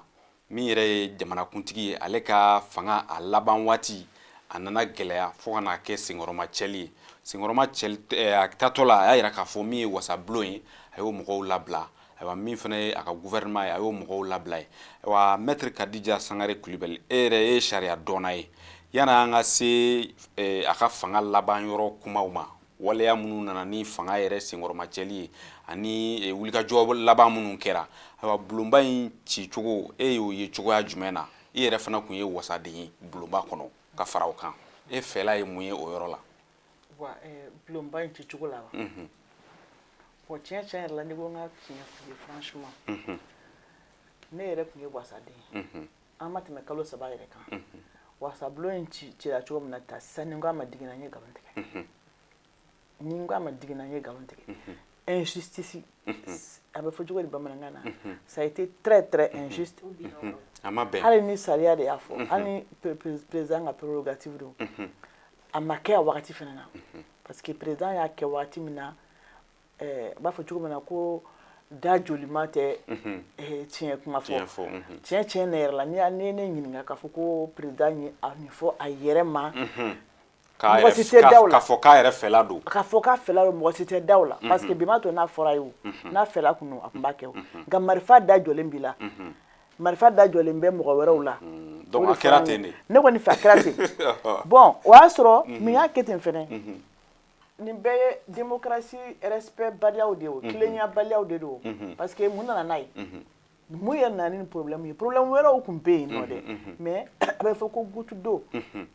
Min yɛrɛ ye jamanakuntigi ye, ale ka fanga a laban waati, a nana gɛlɛya fo ka n'a kɛ senkɔrɔma cɛli ye. Senkɔrɔma cɛli a taatɔ la, a y'a yira k'a fɔ min ye wasabulon ye, a y'o mɔgɔw labila. Ayiwa, min fana ye a ka gouvernement ye, a y'o mɔgɔw labila ye. Ayiwa, maître Kadija Sangare Kulibali, e yɛrɛ ye sariya dɔnna ye. Yanni an ka se a ka fanga laban yɔrɔ kumaw ma, waleya minnu nana ni fanga yɛrɛ senkɔrɔma cɛli ye, ani wulikajɔ laban minnu kɛra, ayiwa, bulonba in cicogo, e y'o ye cogoya jumɛn na? I yɛrɛ fana tun ye wasaden ye bulonba kɔnɔ ka fara o kan. E fɛla ye mun ye o yɔrɔ la? Wa bulonba in cicogo la wa? Bon, tiɲɛ tiɲɛ yɛrɛ la, n'i ko n ka tiɲɛ f'i ye, franchement, ne yɛrɛ tun ye wasaden ye. An ma tɛmɛ kalo 3 yɛrɛ kan. Wasabulon in cira cogo min na ta sisan, ni n ko a ma digi n na, n ye nkalon tigɛ. Ni n ko a ma digi n na, n ye nkalon tigɛ. Injustice, a bɛ fɔ cogo di bamanankan na? Ça a été très très injuste. A ma bɛn. Hali ni sariya de y'a fɔ, hali ni président ka prérogative don, a ma kɛ a wagati fana na, parce que président y'a kɛ wagati min na, u b'a fɔ cogo min na ko da jolima tɛ tiɲɛ kuma fɔ. Tiɲɛ tiɲɛ ne yɛrɛ la, n'i ye ne ɲininka k'a fɔ ko président ye a nin fɔ a yɛrɛ ma, mɔgɔ si tɛ da o la. K'a fɔ k'a yɛrɛ fɛla don. K'a fɔ k'a fɛla don, mɔgɔ si tɛ da o la, parce que bi ma to n'a fɔra ye, o n'a fɛla kun don, a tun b'a kɛ. O nka marifa da jɔlen b'i la, marifa da jɔlen bɛ mɔgɔ wɛrɛw la. Donc a kɛra ten de. Ne kɔni fɛ, a kɛra ten. Bon, o y'a sɔrɔ mun y'a kɛ ten fɛnɛ? Nin bɛɛ ye démocratie respect baliyaw de ye, o tilennenya baliyaw de don. Parce que mun nana n'a ye? Mun yɛrɛ nana ni problème ye? Problème wɛrɛw tun bɛ yen nɔ dɛ, mais a bɛ fɔ ko goutte d'eau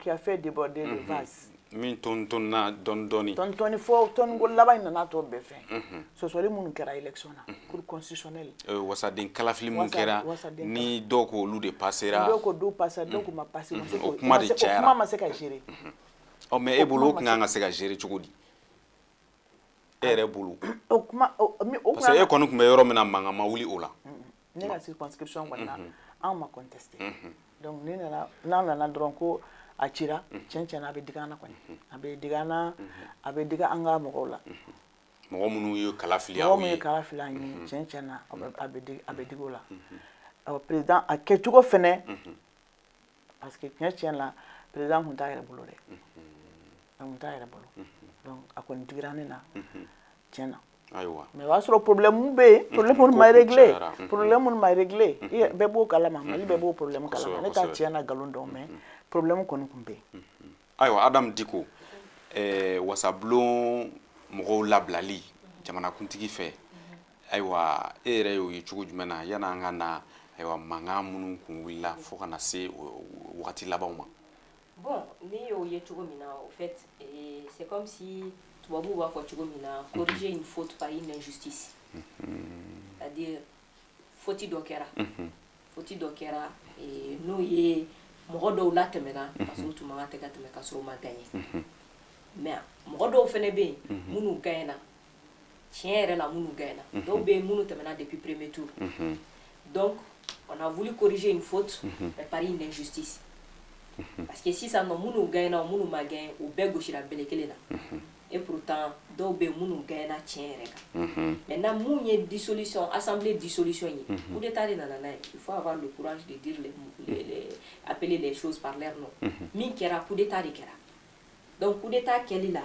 qui a fait déborder le vase. Min ton tonna dɔɔni dɔɔni. Tɔni tɔni fo tɔniko laban in nana tɔ bɛɛ fɛn. Sɔsɔli minnu kɛra élection na, cour constitutionnelle. Wasaden kalafili min kɛra, ni dɔw ko olu de passera. Dɔw ko dɔw passera, dɔw ko ma passer. O kuma de cayara. O kuma ma se ka gérer. Ɔ, mais e bolo, o tun kan ka se ka gérer cogo di, e yɛrɛ bolo? O kuma o o Parce que e kɔni tun bɛ yɔrɔ min na, mankan ma wuli o la. Ne ka circonscription kɔni na, anw ma contesté. Donc ni nana, n'a nana dɔrɔn ko a cira, tiɲɛ tiɲɛ na, a bɛ digi an na kɔni, a bɛ digi an na, a bɛ digi an ka mɔgɔw la. Mɔgɔ minnu ye kala fili mɔgɔ aw minnu ye. Ye kala fili an ye, tiɲɛ tiɲɛ na, a bɛ digi o la. Ɔ, président a kɛcogo fɛnɛ, parce que tiɲɛ tiɲɛ na, président tun t'a yɛrɛ bolo dɛ, a tun t'a yɛrɛ bolo. Donc a kɔni digira ne na tiɲɛ na. Mais o y'a sɔrɔ problème bɛ yen, problème minnu ma Ko kun réglé. cayara. Problème minnu ma réglé, i yɛrɛ bɛɛ b'o kalama, Mali bɛɛ b'o problème kalama. Ne t'a tiɲɛ na nkalon dɔn, mais problème kɔni tun bɛ yen. Ayiwa, Adamu Diko, wasabulon mɔgɔw labilali jamanakuntigi fɛ, ayiwa, e yɛrɛ y'o ye cogo jumɛn na, yan'an ka na, ayiwa, mankan minnu kun wulila fo ka na se o wagati labanw ma? Bon, ne y'o ye cogo min na, au fait, c'est comme si tubabuw b'a fɔ cogo min na, corriger une faute par une injustice. C'est-à-dire, faute dɔ kɛra, faute dɔ kɛra, n'o ye mɔgɔ dɔw latɛmɛna ka sɔrɔ u tun man kan tɛ ka tɛmɛ, ka sɔrɔ u ma gagné. Mais mɔgɔ dɔw fɛnɛ bɛ yen minnu gagnena tiɲɛ yɛrɛ la, minnu gagnena, dɔw bɛ yen minnu tɛmɛna depuis premier tour. Donc on a voulu corriger une faute, mais par une injustice, parce que sisan nɔ, minnu gagnena o, minnu ma gagné, u bɛɛ gosira bɛlɛ kelen na. Et pourtant dɔw bɛ yen minnu gagnena tiɲɛ yɛrɛ kan. Maintenant, mun ye dissolution, assemblée dissolution ye, coup d'état de nana n'a ye. Il faut avoir le courage de dire les appeler les choses par leur nom. Min kɛra, coup d'état de kɛra. Donc coup d'état kɛli la,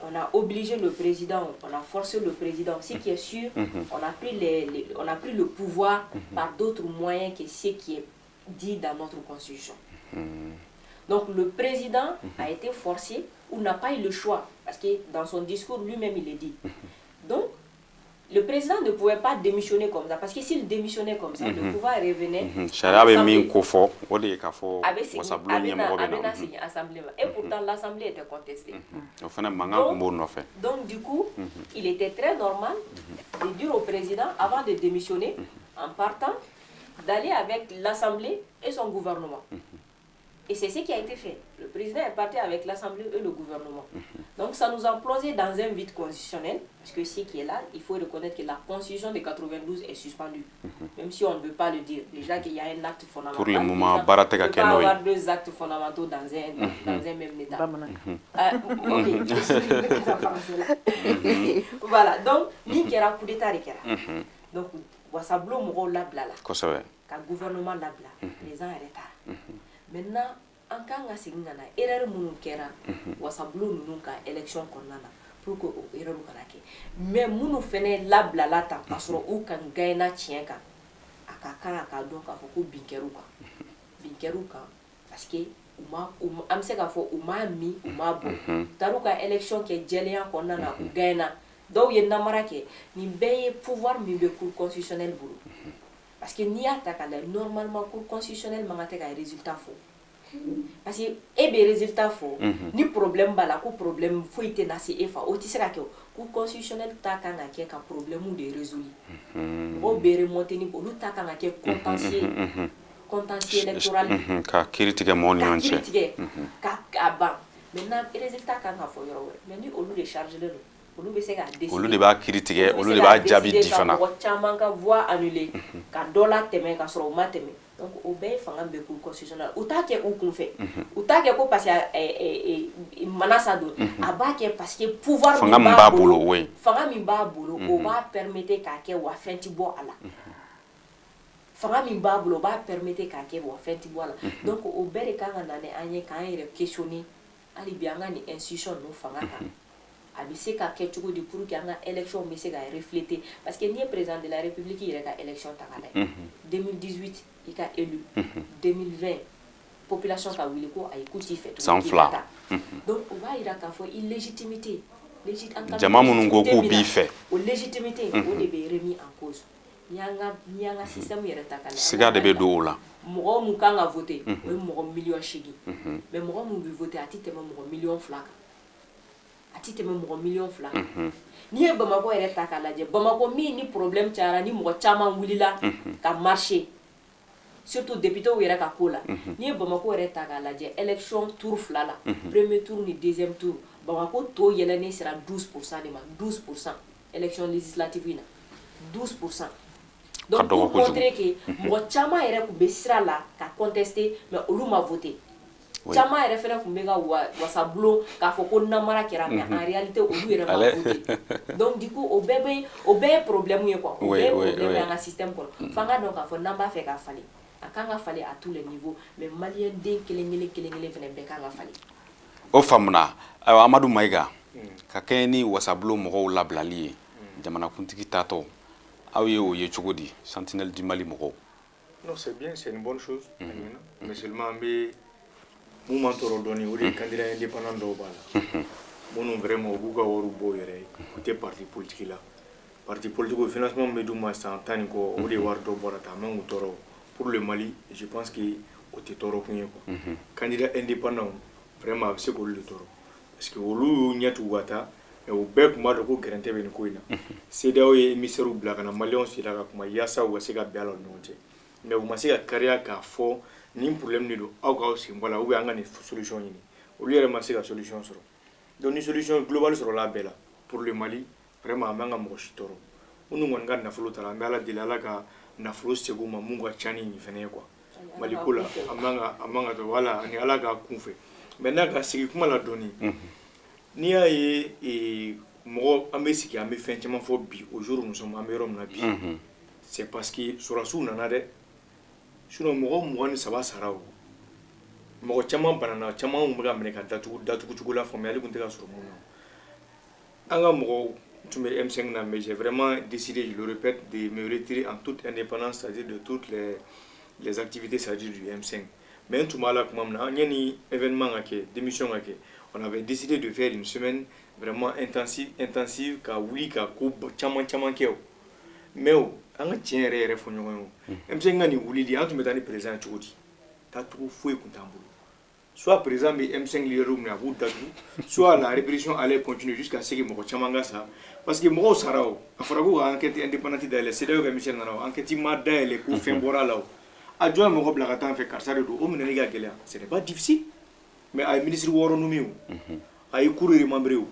on a obligé le président, on a forcé le président. Ce qui est sûr, on a pris le pouvoir par d'autres moyens que ce qui est dit dans notre constitution. Donc le président a été forcé ou n'a pas eu le choix, parce que dans son discours lui-même il le dit. Donc le président ne pouvait pas démissionner comme ça, parce que s'il démissionnait comme ça, le pouvoir revenait. Sariya bɛ min ko fɔ, o de ye k'a fɔ wasabulon ɲɛmɔgɔ bɛ na segin assemblée ma. Et pourtant l'assemblée était contestée. O fana mankan tun b'o nɔfɛ. Donc du coup, il était très normal de dire au président, avant de démissionner, en partant, d'aller avec l'assemblée et son gouvernement. Et c'est ce qui a été fait. Le président est parti avec l'Assemblée et le gouvernement. Donc ça nous a plongé dans un vide constitutionnel, parce que ce qui est là, il faut reconnaître que la constitution de 92 est suspendue. Même si on ne veut pas le dire. Déjà qu'il y a un acte fondamental. Pour le moment, déjà, on ne peut pas avoir deux actes fondamentaux dans un même État. Ok, voilà, donc, ni kɛra coup d'état de kɛra. Donc, wasabulon mɔgɔw labilala. Ka gouvernement labila, président yɛrɛ taara. Maintenant, an kan ka segin ka na erreur minnu kɛra wasabulon ninnu ka élection kɔnɔna na, pour que o erreur kana kɛ. Mais minnu fɛnɛ labilala tan ka sɔrɔ u kan gagné tiɲɛ kan, a ka kan a ka dɔn k'a fɔ ko bin kɛr'u kan, bin kɛr'u kan, parce que u ma, an bɛ se k'a fɔ u m'a min, u m'a bɔ, u taar'u ka élection kɛ jɛlenya kɔnɔna na, u gagné. Dɔw ye namara kɛ. Nin bɛɛ ye pouvoir min bɛ cour constitutionnelle bolo, parce que n'i y'a ta k'a lajɛ, normalement cour constitutionnelle man kan tɛ ka résultat fɔ, parce que e bɛ résultat fɔ ni problème b'a la, ko problème foyi tɛ na se e fa, o tɛ se ka kɛ. O cour constitutionnelle ta kan ka kɛ ka problème de résoudre. Mɔgɔw bɛ remonter ni olu ta kan ka kɛ contentieux électoral. Ka kiiri tigɛ mɔgɔw ni ka ɲɔgɔn kiiri cɛ. Tigɛ ka a ban. Maintenant, résultat kan ka fɔ yɔrɔ wɛrɛ, mais ni olu de chargé don, olu bɛ se k'a décider. Olu de b'a kiiri tigɛ, bɛ olu se de k'a b'a jaabi décider di ka fana. Mɔgɔ caman ka voix annulée, ka dɔ la tɛmɛ ka sɔrɔ u ma tɛmɛ. Donc o bɛɛ ye fanga bɛ cour constitutionnelle. U t'a kɛ u kun fɛ, u t'a kɛ ko parce que manasa don a b'a kɛ, parce que pouvoir Fanga min min b'a b'a bolo, bolo, oui. Fanga min b'a bolo, o b'a permettre k'a kɛ, wa fɛn ti bɔ a la. Fanga min b'a bolo, o b'a permettre k'a kɛ, wa fɛn ti bɔ a la. Donc o bɛɛ de kan ka na ni an ye k'an yɛrɛ questionner hali bi, an ka nin institution ninnu fanga kan, a bɛ se ka kɛ cogo di pour que an ka élection bɛ se ka refléter? Parce que n'i ye président de la république yɛrɛ ka élection ta k'a lajɛ, 2018 i ka élu, 2020 population ka wuli ko ayi, k'u t'i fɛ tuguni, San k'i 2. ka taa. Donc o b'a yira k'a fɔ illégitimité an ka Jama minnu ko légitimité k'u min b'i na, fɛ. O légitimité, o de bɛ remis en cause. N'i y'an ka système yɛrɛ ta k'a lajɛ, Siga de bɛ don o la. Mɔgɔ mun kan ka voter, o ye mɔgɔ miliyɔn 8, mais mɔgɔ mun bɛ voter, a tɛ tɛmɛ mɔgɔ miliyɔn 2 kan, a tɛ tɛmɛ mɔgɔ miliyɔn 2 kan. N'i ye Bamakɔ yɛrɛ ta k'a lajɛ, Bamakɔ min ni problème cayara, ni mɔgɔ caman wulila ka marcher. Surtout député yɛrɛ ka ko la, n'i ye Bamakɔ yɛrɛ ta k'a lajɛ, élection tour fila la, premier tour ni deuxième tour, Bamakɔ taux yɛlɛnnen sera 12% de ma, 12% élection législative in na, 12%. Donc pour montrer que mɔgɔ caman yɛrɛ tun bɛ sira la ka contester, mais olu ma voter. Caman yɛrɛ fɛnɛ tun bɛ ka wasabulon k'a fɔ ko namara kɛra, mais en réalité olu yɛrɛ ma voter. Donc du coup, o bɛɛ ye problème ye quoi, o bɛɛ ye problème ye an ka système kɔnɔ. F'an ka dɔn k'a fɔ n'an b'a fɛ ka falen, a kan ka falen à tous les niveaux, mais malien den kelen kelen kelen kelen fɛnɛ bɛɛ kan ka falen. O faamuna. Ayiwa, Amadu Mayiga, ka kɛɲɛ ni wasabulon mɔgɔw labilali ye, jamanakuntigi tatɔ, aw ye o ye cogo di, Sentinelle du Mali mɔgɔw? Non, c'est bien, c'est une bonne chose. Mais seulement an bɛ mun m'an tɔɔrɔ dɔɔni, o de ye candidat indépendant dɔw b'a la, minnu vraiment u b'u ka wariw bɔ u yɛrɛ ye, u tɛ parti politique la. Parti politique financement min bɛ d'u ma san 10 ni kɔ, o de ye wari dɔ bɔra tan, a man k'u tɔɔrɔ. Pour le Mali, je pense que o tɛ tɔɔrɔ kun ye quoi. Candidat indépendant, vraiment a bɛ se k'olu de tɔɔrɔ, parce que olu y'u ɲɛ tugu ka taa, mais u bɛɛ tun b'a dɔn ko gɛrɛntɛ bɛ nin ko in na. CEDEAO ye émissaire bila ka na maliyɛnw sigi ka kuma yaasa u ka se ka bɛn a la u ni ɲɔgɔn cɛ, mais u ma se ka kariya k'a fɔ nin problème de don, aw k'aw sen bɔ a la, ou bien an ka nin solution ɲini. Olu yɛrɛ ma se ka solution sɔrɔ. Donc ni solution globale sɔrɔla a bɛɛ la pour le Mali, vraiment a man ka mɔgɔ si tɔɔrɔ. Minnu kɔni ka nafolo taara, an bɛ Ala deli, Ala ka nafolo segin u ma mun ka ca ni nin fɛnɛ ye quoi. Mali ko la, a man ka wala ani Ala k'a kun fɛ. Maintenant, ka sigi kuma la dɔɔni, n'i y'a ye mɔgɔ an bɛ sigi an bɛ fɛn caman fɔ bi, au jour où nous sommes, an bɛ yɔrɔ min na bi, c'est parce que sɔrɔdasiw nana dɛ. Sinon mɔgɔ 23 sara, o mɔgɔ caman banana, caman tun bɛ ka minɛ ka datugu datugu cogo la, faamuyali tun tɛ ka sɔrɔ mun na. An ka mɔgɔw tun bɛ M5 na, mais j'ai vraiment décidé, je le répète, de me retirer en toute indépendance, c'est-à-dire de toutes les activités, c'est-à-dire du M5. Mais n tun b'a la tuma min na, yanni événement ka kɛ, démission ka kɛ, on avait décidé de faire une semaine vraiment intensive intensive, ka wuli ka ko caman caman kɛ. O mais o an ka tiɲɛ yɛrɛ yɛrɛ fɔ ɲɔgɔn ye, o M5 ka nin wulili, an tun bɛ taa ni président ye cogo di? Taacogo foyi tun t'an bolo. Soit président bɛ M5 leader minɛ, a b'u datugu, soit la répression allait continuer jusqu'à ce que mɔgɔ caman ka sa, parce que mɔgɔw sara. O a fɔra ko ka enquête indépendante dayɛlɛ, CEDEAO ka mission nana, o enquête ma dayɛlɛ ko fɛn bɔra a la. O a jɔn ye mɔgɔ bila ka taa an fɛ, karisa de don, o minɛli ka gɛlɛya, ce n'est pas difficile. Mais a ye ministre 6 nommé, o a ye cour remembré, o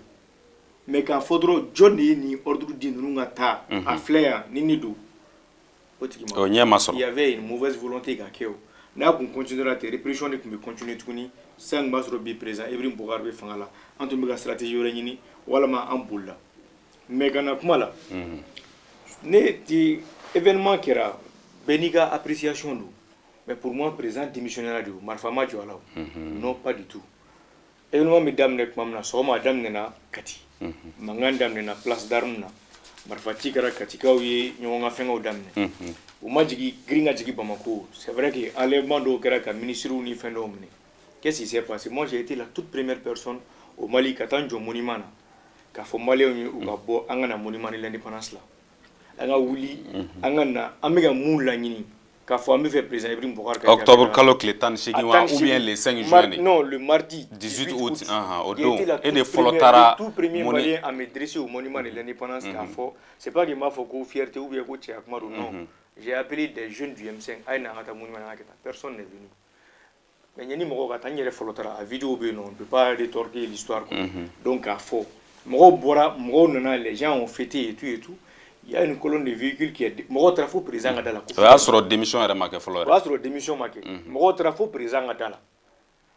mais k'a fɔ dɔrɔn jɔn de ye nin ordre di ninnu ka taa, a filɛ yan ni nin don, o tigi ma O ɲɛ ma sɔrɔ. Il y avait une mauvaise volonté ka kɛ. O n'a kun continuera ten, répression de tun bɛ continuer tuguni. Sisan tun b'a sɔrɔ bi président Ibrahim Boubacar bɛ fanga la, an tun bɛ ka stratégie wɛrɛ ɲini walama an bolila. Mais ka na kuma la, ne ti événement kɛra, bɛɛ n'i ka appréciation don, mais pour moi président démissionnaire de don, marifa ma jɔ a la. O non, pas du tout. Événement bɛ daminɛ tuma min na, sɔgɔma, a daminɛna Kati, mankan daminɛna place d'armes na, marifa ci kɛra, Katikaw ye ɲɔgɔn ka fɛngɛw daminɛ, u ma jigin girin ka jigin Bamako. C'est vrai que enlèvement dɔw kɛra ka ministres ni fɛn dɔw minɛ. Qu'est-ce qui s'est passé? Moi, j'ai été la toute première personne au Mali ka taa n jɔ monument na k'a fɔ maliyɛnw ye u ka bɔ, an ka na monument de l'indépendance la, an ka wuli, an ka na, an bɛ ka mun laɲini, k'a fɔ an bɛ fɛ président Ibrahim Boubacar ka Octobre kalo tile 18 wa, ou bien le 5 juin de? Non, le mardi. 18 août, o don e de fɔlɔ taara. Tout premier malien à me dresser au monument de l'indépendance k'a fɔ, c'est pas que n b'a fɔ ko fierté ou bien ko cɛya kuma don, non, j'ai appelé des jeunes du M5, a ye na an ka taa monument na, an ka kɛ tan. Personne n'est venu, mais yanni mɔgɔw ka taa, n yɛrɛ fɔlɔ taara. A vidéo bɛ yen nɔ, on ne peut pas rétorquer l'histoire quoi. Donc k'a fɔ mɔgɔw bɔra, mɔgɔw nana, les gens ont fêté et tout et tout. Il y a une colonne de véhicules qui est, mɔgɔw taara fo président ka da la. O y'a sɔrɔ démission yɛrɛ ma kɛ fɔlɔ. O y'a sɔrɔ démission ma kɛ. Mɔgɔw taara fo président ka da la.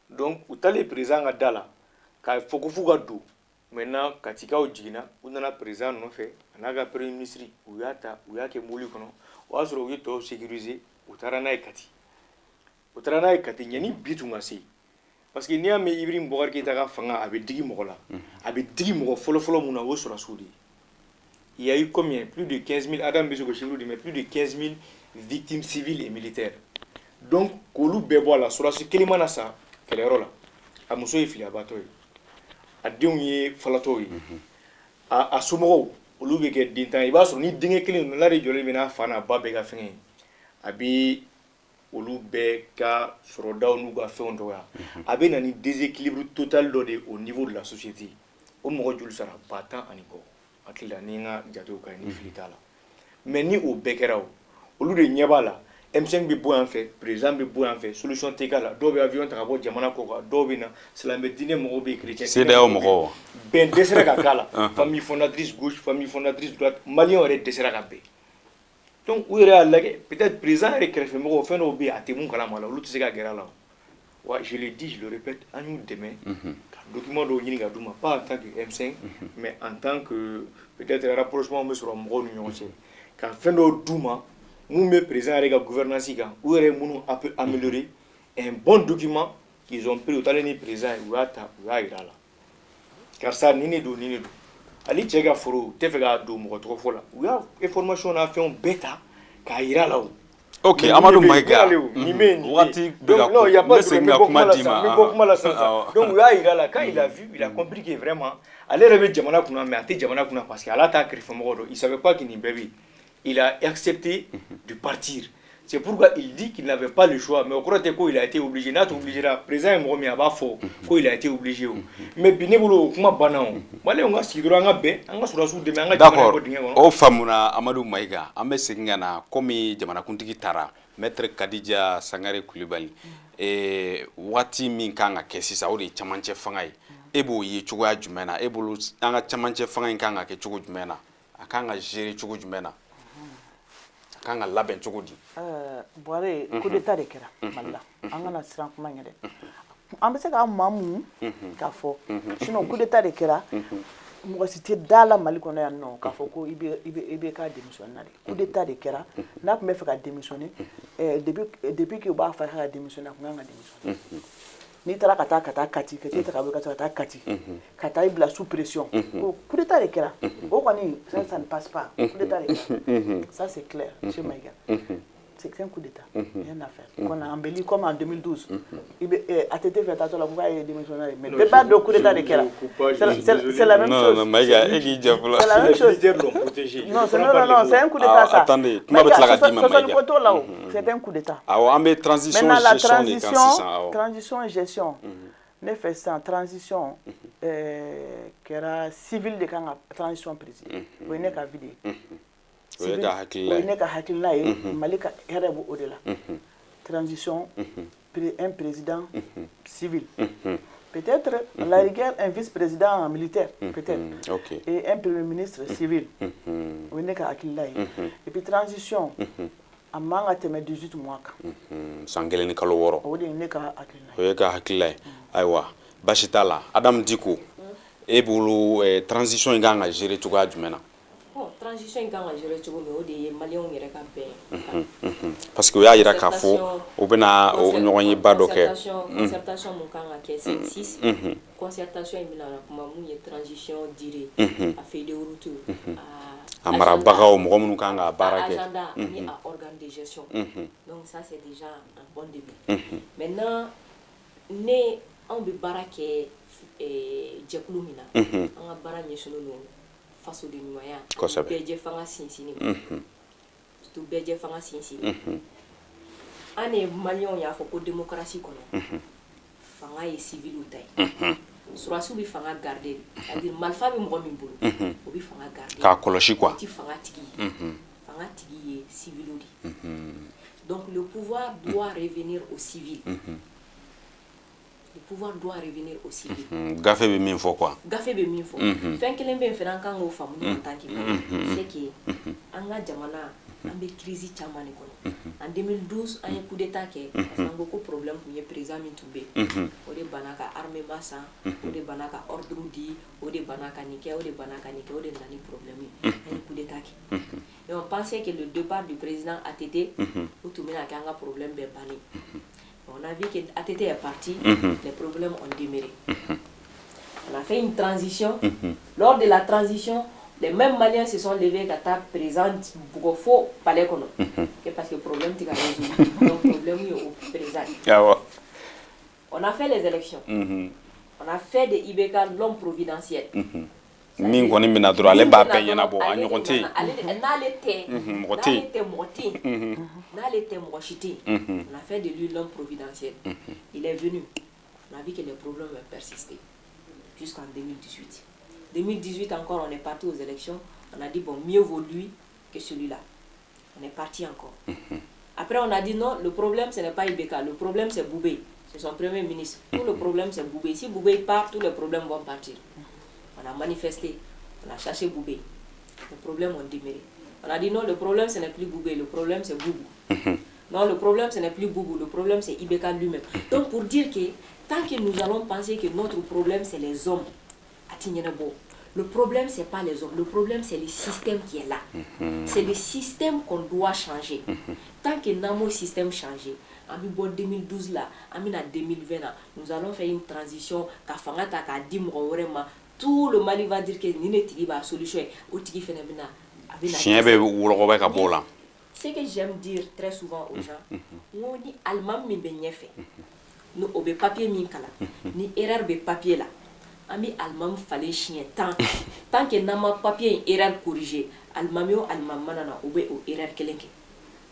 Donc u taalen président ka da la k'a fɔ ko f'u ka don, maintenant Katikaw jiginna, u nana président nɔfɛ, a n'a ka premier ministre, u y'a ta, u y'a kɛ mobili kɔnɔ. O y'a sɔrɔ u ye tɔw sécuriser, u taara n'a ye Kati. U taara n'a ye Kati yanni bi tun ka se, parce que n'i y'a mɛn Ibrahim Boubacar Keïta ka fanga, a bɛ digi mɔgɔ la, a bɛ digi mɔgɔ fɔlɔ-fɔlɔ mun na, o ye sɔrɔdasiw de ye. Il y a eu combien? Plus de 15 000, Adam bɛ se k'o chiffre di, mais plus de 15 000 victimes civiles et militaires. Donc k'olu bɛɛ bɔ a la, sɔrɔdasi kelen mana sa kɛlɛyɔrɔ la, a muso ye filiyabatɔ ye, a denw ye falatɔw ye, a somɔgɔw olu bɛ kɛ dentan ye. I b'a sɔrɔ ni denkɛ kelen don, n'ale jɔlen bɛ n'a fa n'a ba bɛɛ ka fɛngɛ ye, a bɛ olu bɛɛ ka sɔrɔdaw n'u ka fɛnw dɔgɔya. A bɛ na ni déséquilibre total dɔ de ye au niveau de la société. O mɔgɔ joli sara? 10 000 ani kɔ, hakili la, ni n ka jatew ka ɲi, ni fili t'a la. Mais ni o bɛɛ kɛra, o olu de ɲɛ b'a la. M5 bɛ bɔ yan fɛ, président bɛ bɔ yan fɛ, solution tɛ k'a la. Dɔw bɛ avion ta ka bɔ jamana kɔ kan, dɔw bɛ na, silamɛ diinɛ mɔgɔw bɛ yen, chrétien CEDEAO mɔgɔw. Bɛn dɛsɛra ka k'a la. Famille fondatrice gauche, famille fondatrice droite, maliyɛnw yɛrɛ dɛsɛra ka bɛn. Donc u yɛrɛ y'a lajɛ, peut-être président yɛrɛ kɛrɛfɛmɔgɔw, fɛn dɔw bɛ yen a tɛ mun kalama la, olu tɛ se ka gɛrɛ a la. Wa je le dis, je le répète, an y'u dɛmɛ ka document dɔw ɲini ka d'u ma, pas en tant que M5, mais en tant que peut-être rapprochement bɛ sɔrɔ mɔgɔw ni ɲɔgɔn cɛ, ka fɛn dɔw d'u ma mun bɛ président yɛrɛ ka gouvernance kan, u yɛrɛ ye minnu améliorer. Un bon document qu'ils ont pris, u taalen ni président ye, u y'a ta, u y'a yira a la, karisa, nin de don, nin de don. Ale cɛ ka foro, u tɛ fɛ k'a don mɔgɔ tɔgɔ fɔ la, u y'a information n'a fɛnw bɛɛ ta k'a yira a la o. Ok, Amadu Mayiga. Nin bɛ yen. Wagati bɛ ka Non, il y a pas n bɛ segin ka kuma d'i ma. N bɛ bɔ kuma la sisan. Donc u y'a yira a la, quand il a vu, il a compris que vraiment ale yɛrɛ bɛ jamana kunna, mais a tɛ jamana kunna parce que ala t'a kɛrɛfɛmɔgɔ dɔn. Il savait pas que nin bɛɛ bɛ yen. Il a accepté de partir. C'est pourquoi il dit qu'il n'avait pas le choix. Mais au kɔrɔ tɛ ko il a été obligé. N'a tun obligé la, président ye mɔgɔ min, a b'a fɔ ko il a été obligé o. Mais bi ne bolo, o kuma banna o. Maliyɛnw ka sigi dɔrɔn, an ka bɛn, an ka sɔrɔdasiw dɛmɛ, an ka jamana bɔ dingɛ kɔnɔ. O faamuna, Amadu Mayiga. An bɛ segin ka na komi jamanakuntigi taara, Maître Kadija Sangare Kulibali. Waati min kan ka kɛ sisan, o de ye camancɛ fanga ye. E b'o ye cogoya jumɛn na? E bolo, an ka camancɛ fanga in kan ka kɛ cogo jumɛn na? A kan ka gérer cogo jumɛn na? A kan ka labɛn cogo di? Buware, coup d'état de kɛra Mali la. An kana siran kuma ɲɛ dɛ. An bɛ se k'an maa mun k'a fɔ, sinon coup d'état de kɛra. Mɔgɔ si tɛ da la Mali kɔnɔ yan nɔ k'a fɔ ko i bɛ k'a démissionner na de. Coup d'état de kɛra. N'a tun bɛ fɛ ka démissionner, depuis que u b'a fɔ k'a ka démissionner, a tun kan ka démissionner. N'i taara ka taa Kati, ka ta ka bɔ ka taa Kati, ka taa i bila sous pression, ko coup d'état de kɛra, o kɔni, ça ne passe pas. Coup d'état de kɛra, ça c'est clair. Monsieur Maïga, c'est un coup d'état, rien à faire, qu'on a embelli comme en 2012. I bɛ ATT fɛ taatɔ la ko k'a ye démissionnaire, mais bɛɛ b'a dɔn coup d'état de kɛra. C'est la même chose. Non, Maïga, e k'i jɔ fɔlɔ. C'est la même chose. Les militaires l'ont protégé. Non, non, non, non, c'est un coup d'état, ça. Attendez, kuma bɛ tila ka d'i ma, Maïga. Sɔsɔli ko t'o la o, c'est un coup d'état. Awɔ, an bɛ transition Maintenant, la gestion de kan sisan, awɔ. Transition gestion, ne fɛ sisan, transition kɛra, civil de kan ka transition présider. O ye ne ka avis de ye. O ye ka hakilina O ye. ye ne ka hakilina ye. Mali ka hɛrɛ b'o o de la. Transition, un président civil, peut-être à la rigueur un vice-président militaire, peut-être, et un premier ministre civil. O ye ne ka hakilina ye. Et puis transition, a man ka tɛmɛ 18 mois kan. San 1 ni kalo 6. O de ye ne ka hakilina O ye. ye ka hakilila ye. Ayiwa, basi t'a la. Adamu Diko, e bolo, transition in kan ka gérer cogoya jumɛn na? Bon, transition in kan ka gérer cogo min, o de ye maliyɛnw yɛrɛ ka bɛn kan. Parce que o y'a yira k'a fɔ o bɛna o ɲɔgɔn ye ba dɔ kɛ. Concertation mun kan ka kɛ 5, 6 concertation in bɛna na kuma mun ye transition durée, a feuille de route, a marabagaw, mɔgɔ minnu kan ka baara kɛ. Agenda ni a organe de gestion. Donc ça, c'est déjà un bon début. Maintenant, ne anw bɛ baara kɛ jɛkulu min na, an ka baara ɲɛsinnen don fasoden ɲumanya, bɛɛjɛ fanga sinsinni ma, surtout bɛɛjɛ fanga sinsinni. An de maliyɛnw y'a fɔ ko démocratie kɔnɔ, fanga ye civiliw ta ye. Sɔrɔdasiw bɛ fanga garder, c'est à dire marifa bɛ mɔgɔ min bolo, o bɛ fanga garder. K'a kɔlɔsi quoi. O tɛ fanga tigi ye. Fanga tigi ye civiliw de ye. Donc le pouvoir doit revenir aux civils. Le pouvoir doit revenir aux civils. Gafe bɛ min fɔ quoi. Gafe bɛ min fɔ. Fɛn kelen bɛ yen fana, an kan k'o faamu en tant que Malien, c'est que an ka jamana, an bɛ crise caman de kɔnɔ. En 2012, an ye coup d'état kɛ parce que an ko ko problème tun ye président min tun bɛ yen, o de banna ka armement san, o de banna ka ordre di, o de banna ka nin kɛ, o de banna ka nin kɛ, o de nana ni problème ye. An ye coup d'état kɛ et on pensait que le départ du président ATT, o tun bɛna kɛ an ka problème bɛɛ bannen. On a vu que ATT est parti, les problèmes ont demeuré. On a fait une transition. Lors de la transition, les mêmes Maliens se sont levés ka taa président bugɔ fo palais kɔnɔ. Que parce que problème tɛ ka résoudre. Donc problème ye o président ye. On a fait les élections. On a fait de IBK l'homme providentiel. Min kɔni bɛna dɔrɔn, ale b'a bɛɛ ɲɛnabɔ, a ɲɔgɔn tɛ yen. N'ale tɛ, mɔgɔ tɛ yen. N'ale tɛ, mɔgɔ tɛ yen. N'ale tɛ, mɔgɔ si tɛ yen. On a fait de lui l'homme providentiel. Il est venu. On a vu que les problèmes ont persisté jusqu'en 2018. 2018 encore, on est parti aux élections. On a dit, bon, mieux vaut lui que celui-là. On est parti encore. Après Après, on a dit non, le problème, ce n'est pas IBK, le problème, c'est Boubèye. C'est son premier ministre. Tout le problème, c'est Boubèye. Si Boubèye part, tous les problèmes vont partir. On a manifesté, on a cherché Boubèye. Les problèmes ont démarré. On a dit non, le problème, ce n'est plus Boubèye, le problème, c'est Boubou. Non, le problème, ce n'est plus Boubou, le problème, c'est IBK lui-même. Donc, pour dire que tant que nous allons penser que notre problème, c'est les hommes, a ti ɲɛnabɔ. Le problème, ce n'est pas les hommes. Le problème, c'est le système qui est là. C'est le système qu'on doit changer. Tant que n'an m'o système changé, an bɛ bɔ 2012 la, an bɛna 2020 na, nous allons faire une transition ka fanga ta k'a di mɔgɔ wɛrɛ ma. Tout le Mali va dire que nin de tigi b'a solution ye. O tigi fɛnɛ bɛna, a bɛna Siɲɛ bɛ wɔlɔkɔbɛ ka bɔ o la. Ce que j'aime dire très souvent aux gens, n ko ni alimami min bɛ ɲɛfɛ, ni o bɛ papier min kalan, ni erreur bɛ papier la, an bɛ alimami falen siɲɛ 10. Tant que n'an ma papier in erreur corriger, alimami o alimami mana na, o bɛ o erreur kelen kɛ.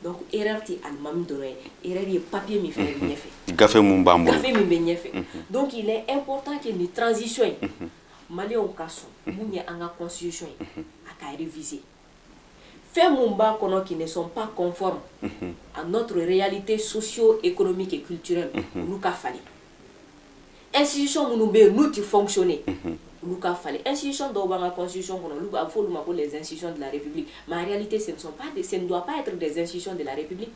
Donc erreur tɛ alimami dɔrɔn ye, erreur ye papier min fɛnɛ bɛ ɲɛfɛ. Gafe mun b'an bolo. Gafe min bɛ ɲɛfɛ. Donc il est important que nin transition in, Maliyɛnw ka sɔn mun ye an ka constitution ye, a ka réviser. Fɛn mun b'a kɔnɔ qui ne sont pas conformes à notre réalité socio-économique et culturelle, olu ka falen. Institution minnu bɛ yen n'u tɛ fonctionner, olu ka falen. Institution dɔw b'an ka constitution kɔnɔ, olu a bɛ fɔ olu ma ko les institutions de la République, mais en réalité ce ne sont pas des, ce ne doit pas être des institutions de la République,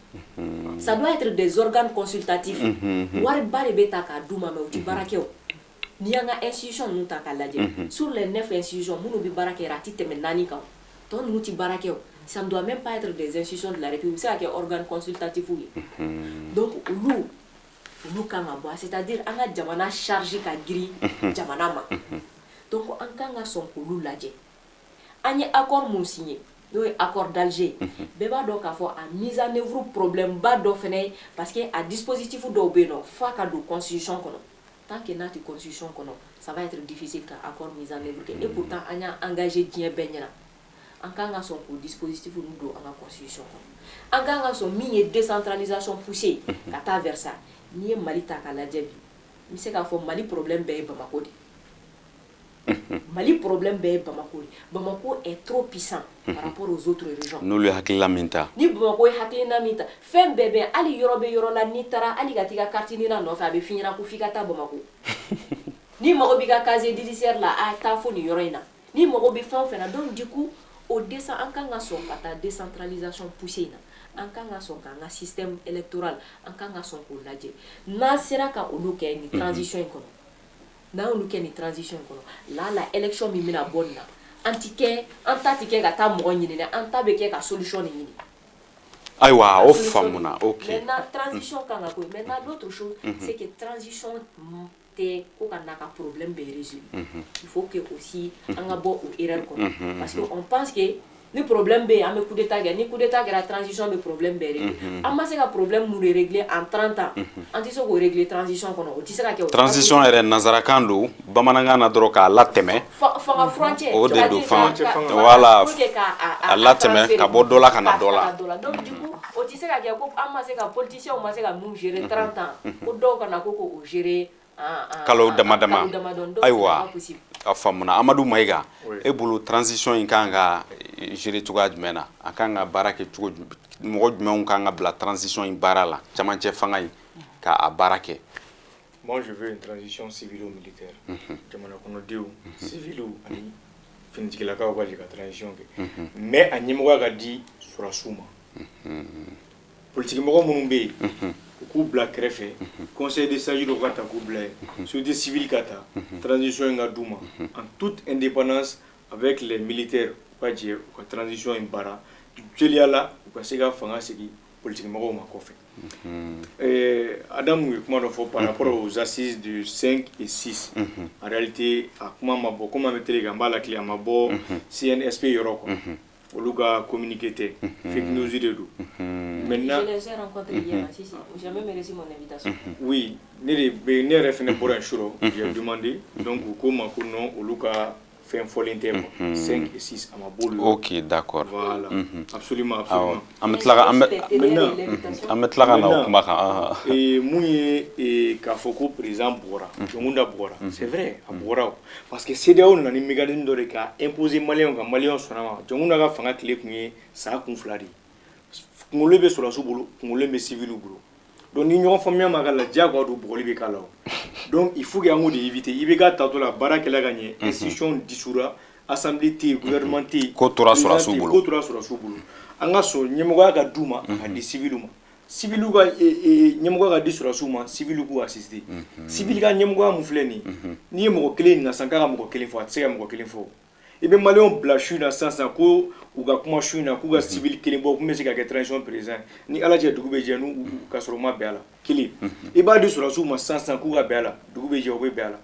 ça doit être des organes consultatifs. Wariba de bɛ ta k'a d'u ma, mais u tɛ baara kɛ. O n'i y'an ka institution ninnu ta k'a lajɛ, sur les neuf institutions minnu bɛ baara kɛ, a tɛ tɛmɛ naani kan, tɔ ninnu tɛ baara kɛ. O ça ne doit même pas être des institutions de la République, u bɛ se ka kɛ organes consultatifs ye. Donc olu kan ka bɔ, c'est-à-dire an ka jamana charge ka girin jamana ma. Donc an kan ka sɔn k'olu lajɛ. An ye accord mun signé, n'o ye accord d'Alger, bɛɛ b'a dɔn k'a fɔ a mise en œuvre problème ba dɔ fɛnɛ ye, parce que a dispositif dɔw bɛ yen nɔ f'a ka don constitution kɔnɔ. Tant que n'a tɛ constitution kɔnɔ, ça va être difficile ka accord mise en œuvre kɛ. Et pourtant an y'a engagé diɲɛ bɛɛ ɲɛna. An kan ka sɔn k'o dispositif ninnu don an ka constitution kɔnɔ. An kan ka sɔn min ye décentralisation poussée ka taa vers ça. N'i ye Mali ta k'a lajɛ bi, n bɛ se k'a fɔ Mali problème bɛɛ ye Bamako de ye. Mali problème bɛɛ ye Bamako de. Bamako est trop puissant par rapport aux autres régions. N'olu ye hakilina min ta. Ni Bamako ye hakilina min ta, fɛn bɛɛ bɛ, hali yɔrɔ bɛ yɔrɔ la, n'i taara hali ka t'i ka carte NINA nɔfɛ, a bɛ f'i ɲɛna ko f'i ka taa Bamako. N'i mago b'i ka casier judiciaire la, a taa fo nin yɔrɔ in na. N'i mago bɛ fɛn o fɛn na, donc du coup o descend, an kan ka sɔn ka taa décentralisation poussée in na. An kan ka sɔn k'an ka système électoral, an kan ka sɔn k'o lajɛ. N'an sera ka olu kɛ nin transition in kɔnɔ, n'an y'olu kɛ nin transition in kɔnɔ, la la élection min bɛna bɔ nin na, an ti kɛ, an ta ti kɛ ka taa mɔgɔ ɲini dɛ, an ta bɛ kɛ ka solution de ɲini. Ayiwa, o faamuna, ok. Maintenant, transition kan ka ko ye. Maintenant, l'autre chose, c'est que transition tɛ ko ka n'a ka problème bɛɛ résoudre. Il faut que aussi an ka bɔ o erreur kɔnɔ, parce que on pense que ni problème bɛ yen, an bɛ coup d'état kɛ. Ni coup d'état kɛra, transition bɛ problème bɛɛ régler. An ma se ka problème mun régler en 30 ans, an tɛ se k'o régler transition kɔnɔ, o tɛ se ka kɛ. Transition yɛrɛ, nanzarakan don, bamanankan na dɔrɔn k'a latɛmɛ. Fanga furancɛ. O de don, fanga, voilà, a latɛmɛ ka bɔ dɔ la ka na dɔ la. Donc du coup o tɛ se ka kɛ ko an ma se ka, politiciens ma se ka mun gérer 30 ans, ko dɔw ka na ko k'o gérer kalo dama dama. Ayiwa, a faamuna. Amadu Mayiga, e bolo, transition in kan ka gérer cogoya jumɛn na? A kan ka baara kɛ cogo, mɔgɔ jumɛnw kan ka bila transition in baara la, camancɛ fanga in ka a baara kɛ? Moi, je veux une transition civilo-militaire. Jamana kɔnɔdenw, civiliw ani finitigilakaw ka jɛ ka transition kɛ. Mais a ɲɛmɔgɔya ka di sɔrɔdasiw ma. Politique mɔgɔ minnu bɛ yen, u k'u bila kɛrɛfɛ, conseil de sage dɔ ka ta k'u bila yen, société civile ka ta, transition in ka d'u ma en toute indépendance avec les militaires, u ka jɛ u ka transition in baara teliya la, u ka se ka fanga segin politique mɔgɔw ma kɔfɛ. Adam ye kuma dɔ fɔ par rapport aux assises du 5 et 6. En réalité, a kuma ma bɔ, komi an bɛ télé kan, n b'a lakile, a ma bɔ CNSP yɔrɔ quoi. Olu ka communiqué tɛ, fake news de don. Maintenant, je les ai rencontrés hier, si si, j'ai même reçu mon invitation. Oui, ne de bɛ, ne yɛrɛ fɛnɛ bɔra yen surɔ, j'ai demandé, donc u ko n ma ko non, olu ka fɛn fɔlen tɛ quoi. 5 et 6, a ma bɔ olu. Ok, d'accord. Voilà, absolument, absolument. An bɛ tila ka an bɛ an bɛ tila ka na o kuma kan. Mun ye k'a fɔ ko président bugɔra, Jɔnkunda bugɔra, c'est vrai, a bugɔra o, parce que CEDEAO nana ni mécanisme dɔ de k'a imposer Maliyɛnw kan, Maliyɛnw sɔnna ma. Jɔnkunda ka fanga tile tun ye san kun fila de ye. Kunkolo bɛ sɔrɔdasiw bolo, kunkolo bɛ civil bolo. Donc ni ɲɔgɔn faamuya ma k'a la, diyagoya don, bugɔli bɛ k'a la o. Donc il faut que an k'o de éviter. IBK tatɔ la, baara kɛla ka ɲɛ, institution dissoudra, assemblée tɛ yen, gouvernement tɛ yen. Ko tora sɔrɔdasiw bolo. Ko tora sɔrɔdasiw bolo. An ka sɔn ɲɛmɔgɔya ka d'u ma, ka di civil ma. Civil ka ɲɛmɔgɔya ka di sɔrɔdasiw ma, civil k'u assister. Civil ka ɲɛmɔgɔya mun filɛ nin ye, n'i ye mɔgɔ kelen ɲininka sisan k'a ka mɔgɔ kelen fɔ, a tɛ se ka mɔgɔ kelen fɔ. I bɛ maliyɛnw bila su in na sisan sisan ko u ka kuma su in na k'u ka civil kelen bɔ kun bɛ se ka kɛ transition président, ni Ala cɛ, dugu bɛ jɛ n'u ka sɔrɔ u ma bɛn a la. Kelen, i b'a di sɔrɔdasiw ma sisan sisan k'u ka bɛn a la, dugu bɛ jɛ, u bɛ bɛn a la.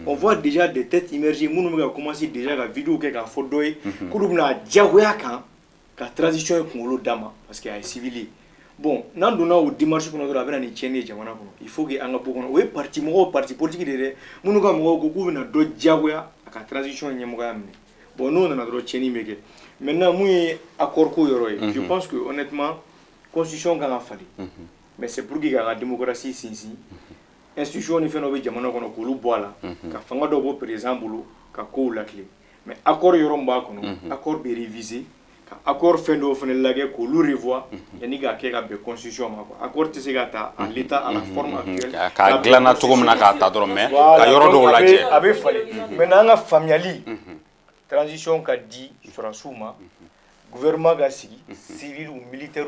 On voit déjà des têtes émerger minnu bɛ ka commencer déjà ka vidéo kɛ k'a fɔ dɔ ye k'olu bɛna diyagoya kan ka transition ye kunkolo d'a ma parce que a ye civil ye. Bon, n'an donna o démarche kɔnɔ dɔrɔn, a bɛ na ni tiɲɛni ye jamana kɔnɔ. Il faut que an ka bɔ kɔnɔ. O ye parti mɔgɔw, parti politique de dɛ, minnu ka mɔgɔw ko k'u bɛna dɔ diyagoya a ka transition ɲɛmɔgɔya minɛ. Bon, n'o nana dɔrɔn, tiɲɛni bɛ kɛ. Maintenant, mun ye accord ko yɔrɔ ye, je pense que honnêtement, constitution kan ka falen, mais c'est pour que k'an ka démocratie sinsin. Institution ni fɛn dɔ bɛ jamana kɔnɔ, k'olu bɔ a la, ka fanga dɔ bɔ président bolo, ka kow latilen. Mais accord yɔrɔ min b'a kɔnɔ, accord bɛ réviser, ka accord fɛn dɔw fana lajɛ, k'olu revoir yanni k'a kɛ ka bɛn constitution ma quoi. Accord tɛ se ka ta en l'état, à la forme actuelle. K'a dilanna cogo min na k'a ta dɔrɔn, mais ka yɔrɔ dɔw lajɛ. A bɛ falen. Maintenant, an ka faamuyali, transition ka di sɔrɔdasiw ma, gouvernement ka sigi, civil ou militaire,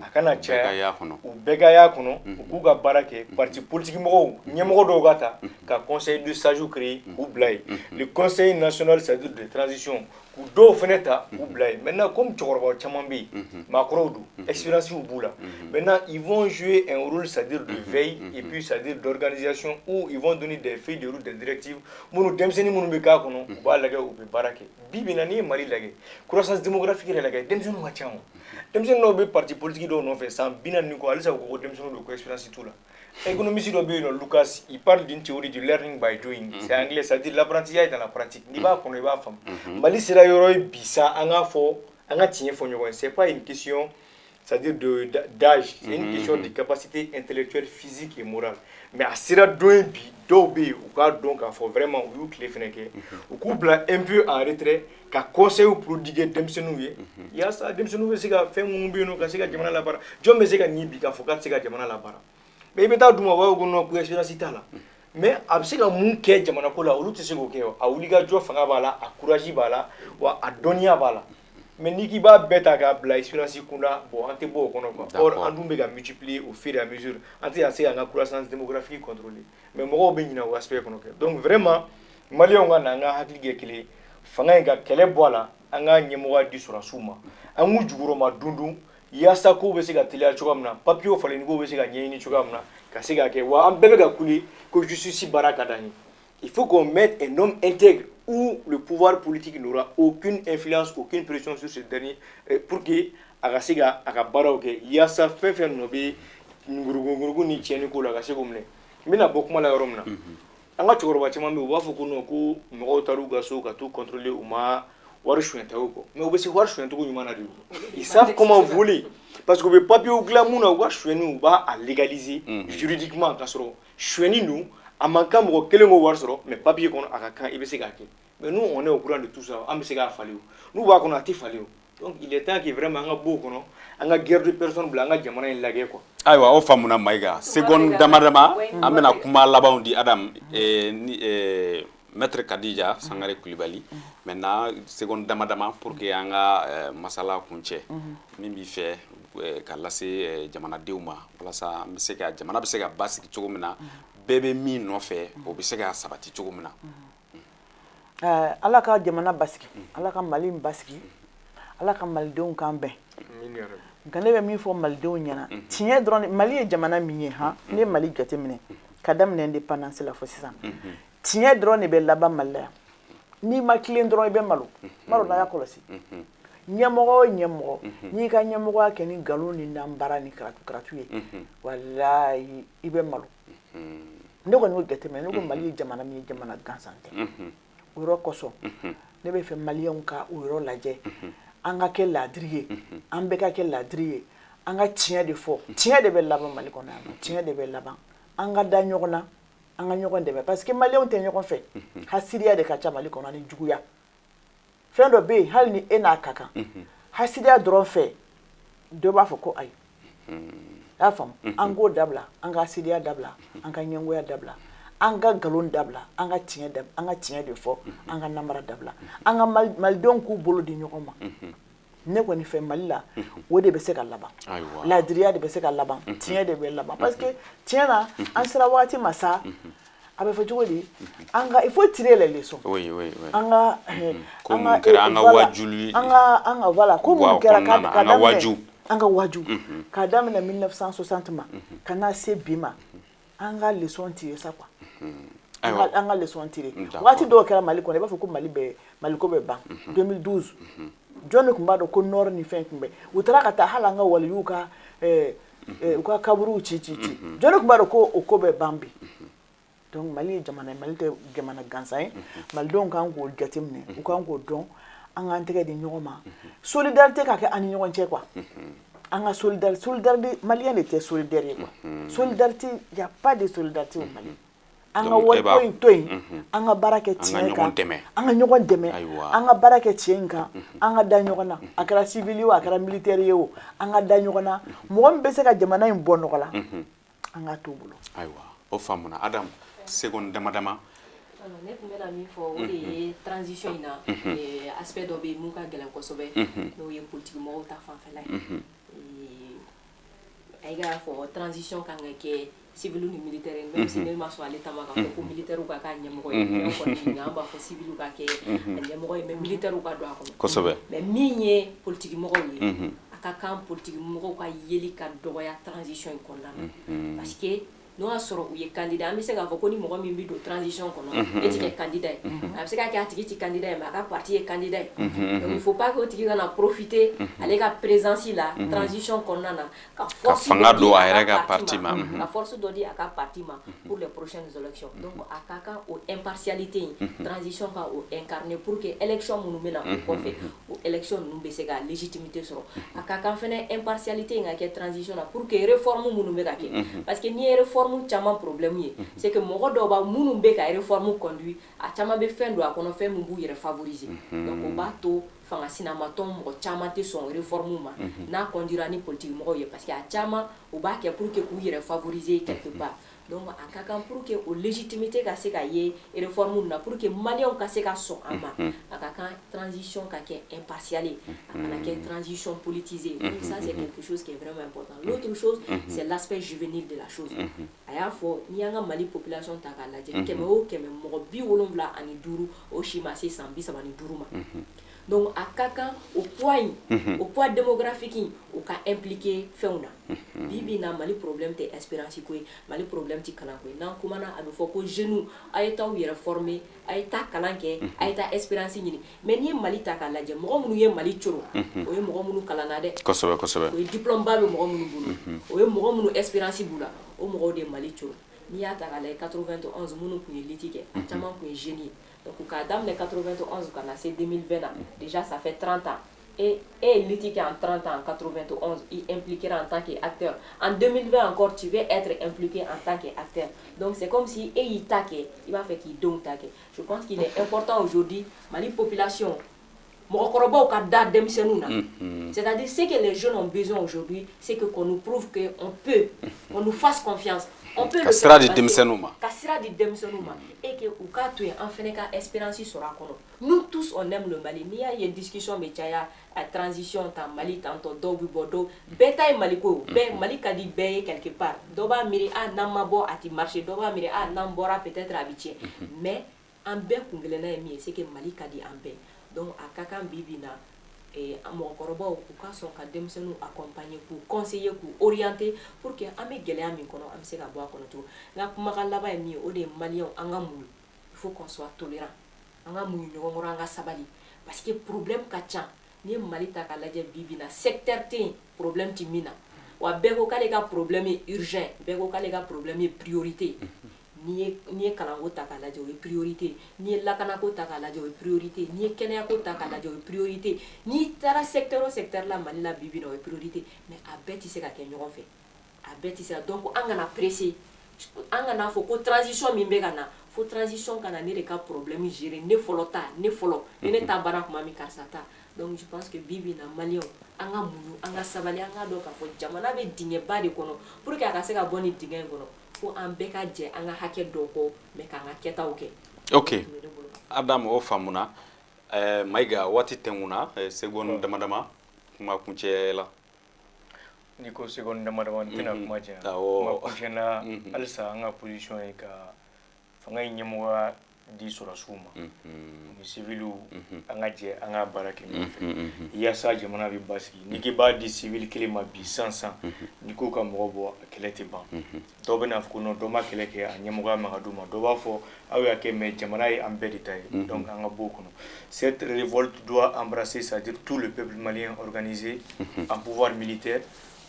a kana caya, u bɛɛ ka y'a kɔnɔ, u k'u ka baara kɛ. Parti politique mɔgɔw, ɲɛmɔgɔ dɔw ka ta ka conseil de sage créer k'u bila yen, le conseil national, c'est-à-dire de transition, k'u dɔw fana ta k'u bila yen. Maintenant, comme cɛkɔrɔbaw caman bɛ yen, maakɔrɔw don, expérience b'u la, maintenant ils vont jouer un rôle, c'est-à-dire de veille et puis c'est-à-dire d'organisation, où ils vont donner des feuilles de route, des directives. Minnu denmisɛnnin minnu bɛ k'a kɔnɔ, u b'a lajɛ, u bɛ baara kɛ. Bi bi in na, n'i ye Mali lajɛ, croissance démographique yɛrɛ lajɛ, denmisɛnninw ka ca. O denmisɛnnin dɔw bɛ parti politique dɔw nɔfɛ san 40 ni kɔ, halisa u ko ko denmisɛnninw don, ko expérience t'u la. Économiste dɔ bɛ yen nɔ, Lucas, il parle d'une théorie du learning by doing, c'est anglais, c'est-à-dire l'apprentissage dans la pratique. N'i b'a kɔnɔ, i b'a faamu. Mali sera yɔrɔ ye bi sa, an k'a fɔ, an ka tiɲɛ fɔ ɲɔgɔn ye, c'est pas une question, c'est-à-dire de d'âge, c'est une question de capacité intellectuelle, physique et morale. Mais a sera don ye bi, dɔw bɛ yen, u k'a dɔn k'a fɔ vraiment u y'u tile fɛnɛ kɛ, u k'u bila un peu en retrait, ka conseil prodiguer denmisɛnninw ye, yaasa denmisɛnninw bɛ se ka fɛn minnu bɛ yen nɔ, ka se ka jamana labaara. Jɔn bɛ se ka nin bi k'a fɔ k'a tɛ se ka jamana labaara? Mais i bɛ taa d'u ma, u b'a fɔ ko non, ko expérience t'a la. Mais a bɛ se ka mun kɛ jamana ko la, olu tɛ se k'o kɛ. A wulikajɔ fanga b'a la, a courage b'a la, wa a dɔnniya b'a la. Mais n'i k'i b'a bɛɛ ta k'a bila expérience kunda, bon, an tɛ bɔ o kɔnɔ quoi. Or an dun bɛ ka multiplier au fur et à mesure, an tɛ ka se k'an ka croissance démographique contrôler. Mais mɔgɔw bɛ ɲinɛ o aspect kɔnɔ kɛ. Donc vraiment, maliyɛnw ka na an ka hakili kɛ kelen ye, fanga in ka kɛlɛ bɔ a la, an ka ɲɛmɔgɔya di sɔrɔdasiw ma, an k'u jukɔrɔma dundun, yaasa kow bɛ se ka teliya cogoya min na, papiyew falenni kow bɛ se ka ɲɛɲini cogoya min na, ka se k'a kɛ. Wa an bɛɛ bɛ ka kule ko justice baara ka d'an ye. Il faut qu'on mette un homme intègre où le pouvoir politique n'aura aucune influence, aucune pression sur ce dernier, pour que a ka se ka a ka baaraw kɛ, yaasa fɛn fɛn nɔ bɛ ŋurugu ni tiɲɛni ko la, a ka se k'o minɛ. N bɛna bɔ kuma la yɔrɔ min na, an ka cɛkɔrɔba caman bɛ yen, u b'a fɔ ko non, ko mɔgɔw taar'u ka so ka t'u contrôler, u ma wari suɲɛta kɔ. Mais u bɛ se wari suɲɛcogo ɲuman na de. Ils savent comment voler, parce que u bɛ papiers dilan mun na, u ka suɲɛni, u b'a légaliser juridiquement, k'a sɔrɔ suɲɛni don, a man kan mɔgɔ kelen k'o wari sɔrɔ, mais papier kɔnɔ a ka kan, i bɛ se k'a kɛ. Mais nous, on est au courant de tout ça. An bɛ se k'a falen o, n'u b'a kɔnɔ, a tɛ falen o. Donc il est temps que vraiment an ka bɔ o kɔnɔ, an ka guerre de personne bila, an ka jamana in lajɛ quoi. Ayiwa, o faamuna. Mayiga, seconde dama dama, an bɛna kuma labanw di Adam ni maître Kadija Sangare Kulibali. Maintenant, seconde dama dama pour que an ka masala kuncɛ, min b'i fɛ ka lase jamanadenw ma, walasa an bɛ se ka jamana bɛ se ka basigi cogo min na, bɛɛ bɛ min nɔfɛ, o bɛ se ka sabati cogo min na. Ala ka jamana basigi, Ala ka Mali basigi, Ala ka malidenw kan bɛn. Nka ne bɛ min fɔ malidenw ɲɛna, tiɲɛ dɔrɔn. Mali ye jamana min ye, han, ne ye Mali jateminɛ ka daminɛ indépendance la fo sisan, tiɲɛ dɔrɔn de bɛ laban Mali la yan. N'i ma tilen dɔrɔn, i bɛ malo malo. N'a y'a kɔlɔsi, ɲɛmɔgɔ o ɲɛmɔgɔ, n'i ka ɲɛmɔgɔya kɛ ni nkalon ni nanbara ni karatu karatu ye, walayi, i bɛ malo. Ne kɔni y'o jateminɛ. Ne ko Mali ye jamana min ye, jamana gansan tɛ. O yɔrɔ kosɔn, ne bɛ fɛ maliyɛnw ka o yɔrɔ lajɛ, an ka kɛ ladiri ye, an bɛɛ ka kɛ ladiri ye, an ka tiɲɛ de fɔ. Tiɲɛ de bɛ laban Mali kɔnɔ yan nɔ, tiɲɛ de bɛ laban. An ka da ɲɔgɔn na, an ka ɲɔgɔn dɛmɛ, parce que maliyɛnw tɛ ɲɔgɔn fɛ. Hasidiya de ka ca Mali kɔnɔ ani juguya. Fɛn dɔ bɛ yen, hali ni e n'a ka kan, hasidiya dɔrɔn fɛ. Dɔ b'a fɔ ko ayi. I y'a faamu? An k'o dabila, an ka asidiya dabila, an ka ɲɛngoya dabila, an ka nkalon dabila, an ka tiɲɛ de fɔ, an ka namara dabila, an ka malidenw k'u bolo di ɲɔgɔn ma. Ne kɔni fɛ, Mali la, o de bɛ se ka laban, laadiriya de bɛ se ka laban, tiɲɛ de bɛ laban, parce que tiɲɛ na, an sera waati ma sa, a bɛ fɔ cogo di, an ka, il faut tirer les leçons. oui oui oui An ka Ko minnu kɛra, an ka wajuli. An ka voilà, ko minnu kɛra ka an ka waju. An ka waju k'a daminɛ 1960 ma ka na se bi ma, an ka leçon tirer sa quoi, an ka leçon tirer. Waati dɔw kɛra Mali kɔnɔ, i b'a fɔ ko Mali bɛ, Maliko bɛ ban. 2012, jɔn de tun b'a dɔn ko nord ni fɛn tun bɛ, u taara ka taa hali an ka waliyuw ka u ka kaburuw ci ci ci? Jɔn de tun b'a dɔn ko o ko bɛ ban bi? Donc Mali ye jamana ye, Mali tɛ jamana gansan ye. Malidenw kan k'o jateminɛ, u kan k'o dɔn. An k'an tɛgɛ di ɲɔgɔn ma, solidarité ka kɛ an ni ɲɔgɔn cɛ quoi. An ka solidarité, malien de tɛ solidaire ye quoi. Solidarité, y a pas de solidarité au Mali. An ka wariko in to yen, an ka baara kɛ tiɲɛ kan, an ka ɲɔgɔn dɛmɛ, an ka baara kɛ tiɲɛ in kan, an ka da ɲɔgɔn na. A kɛra civil ye o, a kɛra militaire ye o, an ka da ɲɔgɔn na. Mɔgɔ min bɛ se ka jamana in bɔ nɔgɔ la, an ka t'o bolo. Ayiwa, o faamuna. Adam, seconde dama dama. Ne tun bɛna min fɔ, o de ye transition in na, aspect dɔ bɛ yen mun ka gɛlɛn kosɛbɛ, n'o ye politique mɔgɔw ta fanfɛla ye. A y'a fɔ transition kan ka kɛ civil ni militaire, même si ne ma sɔn ale ta ma k'a fɔ ko militaire ka k'a ɲɛmɔgɔ ye. Kɔni an b'a fɔ civil ka kɛ a ɲɛmɔgɔ ye, mais militaire ka don a kɔnɔ. Mais min ye politique mɔgɔw ye, a ka kan politique mɔgɔw ka yeli ka dɔgɔya transition in kɔnɔna na, parce que n'o y'a sɔrɔ u ye candidat, an bɛ se k'a fɔ ko ni mɔgɔ min bɛ don transition kɔnɔ, e ti kɛ candidat ye. A bɛ se ka kɛ a tigi ti candidat ye, mais a ka parti ye candidat ye. Donc il faut pas que o tigi kana profiter ale ka présence la transition kɔnɔna na ka force fanga don a yɛrɛ ka parti ma. Ka force dɔ di a ka parti ma pour les prochaines élections. Donc a ka kan o impartialité in, transition ka o incarner pour que élection minnu bɛ na o kɔfɛ, o élection ninnu bɛ se ka légitimité sɔrɔ. A ka kan fɛnɛ impartialité in ka kɛ transition na pour que réforme minnu bɛ ka kɛ, parce que n'i ye réforme caman problème ye, c'est que mɔgɔ dɔw b'a minnu bɛ ka réforme conduit, a caman bɛ fɛn don a kɔnɔ, fɛn min b'u yɛrɛ favoriser. Donc o b'a to fanga sinamatɔn mɔgɔ caman tɛ sɔn réforme ma n'a conduira ni politique mɔgɔw ye, parce que a caman u b'a kɛ pour que k'u yɛrɛ favoriser quelque part. Donc a ka kan pour que o légitimité ka se ka ye réforme na, pour que maliyɛnw ka se ka sɔn a ma, a ka kan transition ka kɛ impartiale ye, a kana kɛ transition politisée. Donc ça, c'est quelque chose qui est vraiment important. L'autre chose, c'est l'aspect juvénile de la chose. A y'a fɔ, n'i y'an ka Mali population ta k'a lajɛ, 100 o 100, mɔgɔ 75, o si ma se san 35 ma. Donc a ka kan o poids in, o poids démographique in, o ka impliqué fɛnw na. Bi bi in na, Mali problème tɛ espérance ko ye, Mali problème tɛ kalan ko ye. N'an kumana, a bɛ fɔ ko jeunes, a ye t'aw yɛrɛ former, a ye taa kalan kɛ, a ye taa espérance ɲini. Mais n'i ye Mali ta k'a lajɛ, mɔgɔ minnu ye Mali coro, o ye mɔgɔ minnu kalanna dɛ. kosɛbɛ kosɛbɛ O ye diplôme ba bɛ mɔgɔ minnu bolo, o ye mɔgɔ minnu espérance b'u la, o mɔgɔw de ye Mali coro. N'i y'a ta k'a lajɛ, 91 minnu tun ye lutte kɛ, a caman tun ye jeunes ye. Donc k'a daminɛ 91 ka na se 2020 na, déjà ça fait 30 ans. Et e ye lutte kɛ en 30 ans, en 91 i impliqué en tant qu'acteur, en 2020 encore tu veux être impliqué en tant qu'acteur. Donc c'est comme si e y'i ta kɛ, i b'a fɛ k'i denw ta kɛ. Je pense qu'il est important aujourd'hui, Mali population, mɔgɔkɔrɔbaw ka da denmisɛnninw na. C'est-à-dire, ce que les jeunes ont besoin aujourd'hui, c'est que qu'on nous prouve que on peut, qu'on nous fasse confiance, on peut. Ka sira di denmisɛnninw ma. Ka sira di denmisɛnninw ma et que u k'a to yen, an fɛnɛ ka espérance sɔrɔ a kɔnɔ. Nous tous, on aime le Mali. N'i y'a ye discussion bɛ caya a transition ta Mali tantɔ, dɔw bɛ bɔ, dɔw bɛɛ ta ye Mali ko ye, bɛɛ Mali ka di bɛɛ ye quelque part. Dɔw b'a miiri a n'an ma bɔ a ti marcher, dɔw b'a miiri a n'an bɔra peut-être a bɛ tiɲɛ, mais an bɛɛ kun kelenna ye min ye, c'est que Mali ka di an bɛɛ. Donc a ka kan bi bi in na, mɔgɔkɔrɔbaw u ka sɔn ka denmisɛnninw accompagner, k'u conseiller, k'u orienter pour que an bɛ gɛlɛya min kɔnɔ, an bɛ se ka bɔ a kɔnɔ cogo. N ka kumakan laban ye min ye, o de ye maliyɛnw, an ka muɲu, il faut qu'on soit tolérant, an ka muɲu ɲɔgɔn kɔrɔ, an ka sabali, parce que problème ka ca. N'i ye Mali ta k'a lajɛ bi bi in na, secteur tɛ yen problème tɛ min na. Wa bɛɛ ko k'ale ka problème ye urgent, bɛɛ ko k'ale ka problème ye priorité. N'i ye kalanko ta k'a lajɛ, o ye priorité. N'i ye lakanako ta k'a lajɛ, o ye priorité. N'i ye kɛnɛyako ta k'a lajɛ, o ye priorité. N'i taara secteur o secteur la Mali la bi bi in na, o ye priorité. Mais a bɛɛ tɛ se ka kɛ ɲɔgɔn fɛ, a bɛɛ tɛ se ka. Donc an kana presser, an kana fɔ ko transition min bɛ ka na, Fo transition ka na ne de ka problème gérer, ne fɔlɔ ta, ne fɔlɔ ni ne ta banna tuma min, karisa ta. Donc je pense que bi bi in na, maliyɛnw, an ka muɲu, an ka sabali, an ka dɔn k'a fɔ jamana bɛ dingɛba de kɔnɔ. Pour que a ka se ka bɔ nin dingɛ in kɔnɔ, fo an bɛɛ ka jɛ an ka hakɛ dɔ kɔ, mais k'an ka kɛtaw kɛ. Ok Adam, o faamuna. Mayiga, waati tɛnkuna, seconde dama dama, kuma kuncɛ la. N'i ko seconde dama dama, n tɛna kuma janya. Kuma kuncɛ na, halisa an ka position ye ka fanga in ɲɛmɔgɔya di sɔrɔdasiw ma ni civiliw, an ka jɛ an ka baara kɛ ɲɔgɔn fɛ yaasa jamana bɛ basigi. N'i k'i b'a di civil kelen ma bi sisan sisan, n'i ko ka mɔgɔ bɔ, a kɛlɛ tɛ ban. Dɔw bɛ n'a fɔ ko non, dɔ ma kɛlɛ kɛ, a ɲɛmɔgɔya man ka d'u ma. Dɔw b'a fɔ aw y'a kɛ, mais jamana ye an bɛɛ de ta ye, donc an ka bɔ o kɔnɔ. Cette révolte doit embrasser, c'est-à-dire tout le peuple malien organisé en pouvoir militaire,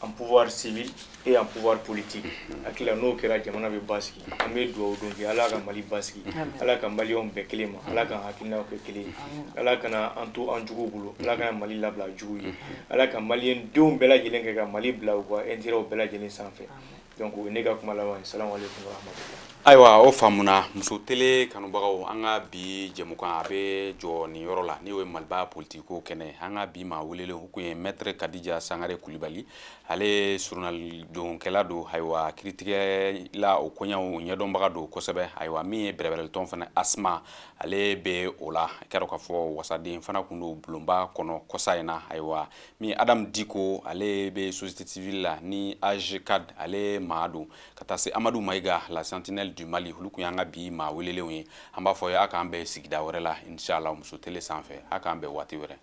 en pouvoir civil et en pouvoir politique. Hakili la, n'o kɛra, jamana bɛ basigi. An bɛ dugawu don kɛ, Ala ka Mali basigi, Ala ka maliyɛnw bɛn kelen ma, Ala ka hakilinaw kɛ kelen ye, Ala kana an to an juguw bolo, Ala kana Mali labila jugu ye, Ala ka maliyɛn denw bɛɛ lajɛlen kɛ ka Mali bila u ka intérêt bɛɛ lajɛlen sanfɛ. Donc o ye ne ka kuma laban ye. Salamu aleykum wa rahmatulah. Ayiwa, o faamuna. Muso Télé kanubagaw, an ka bi jɛmukan a bɛ jɔ nin yɔrɔ la. Ni o ye Maliba politiko kɛnɛ, an ka bi maa welelen o kun ye Maître Kadija Sangare Kulibali. Ale ye surunalidonkɛla don, ayiwa, kiiritigɛla o koɲɛw ɲɛdɔnbaga don kosɛbɛ. Ayiwa, min ye bɛrɛbɛrɛlitɔn fana ASMA, ale bɛ o la. I k'a dɔn k'a fɔ wasaden fana kun don bulonba kɔnɔ kɔsa in na. Ayiwa, min ye Adam Diko, ale bɛ société civile la ni AGCAD, ale maa don, ka taa se Amadu Mayiga, la sentinelle du Mali. Olu kun y'an ka bi maa welelenw ye. An b'a fɔ ye, a k'an bɛn sigida wɛrɛ la, inshallah, Muso Télé sanfɛ. A k'an bɛn waati wɛrɛ.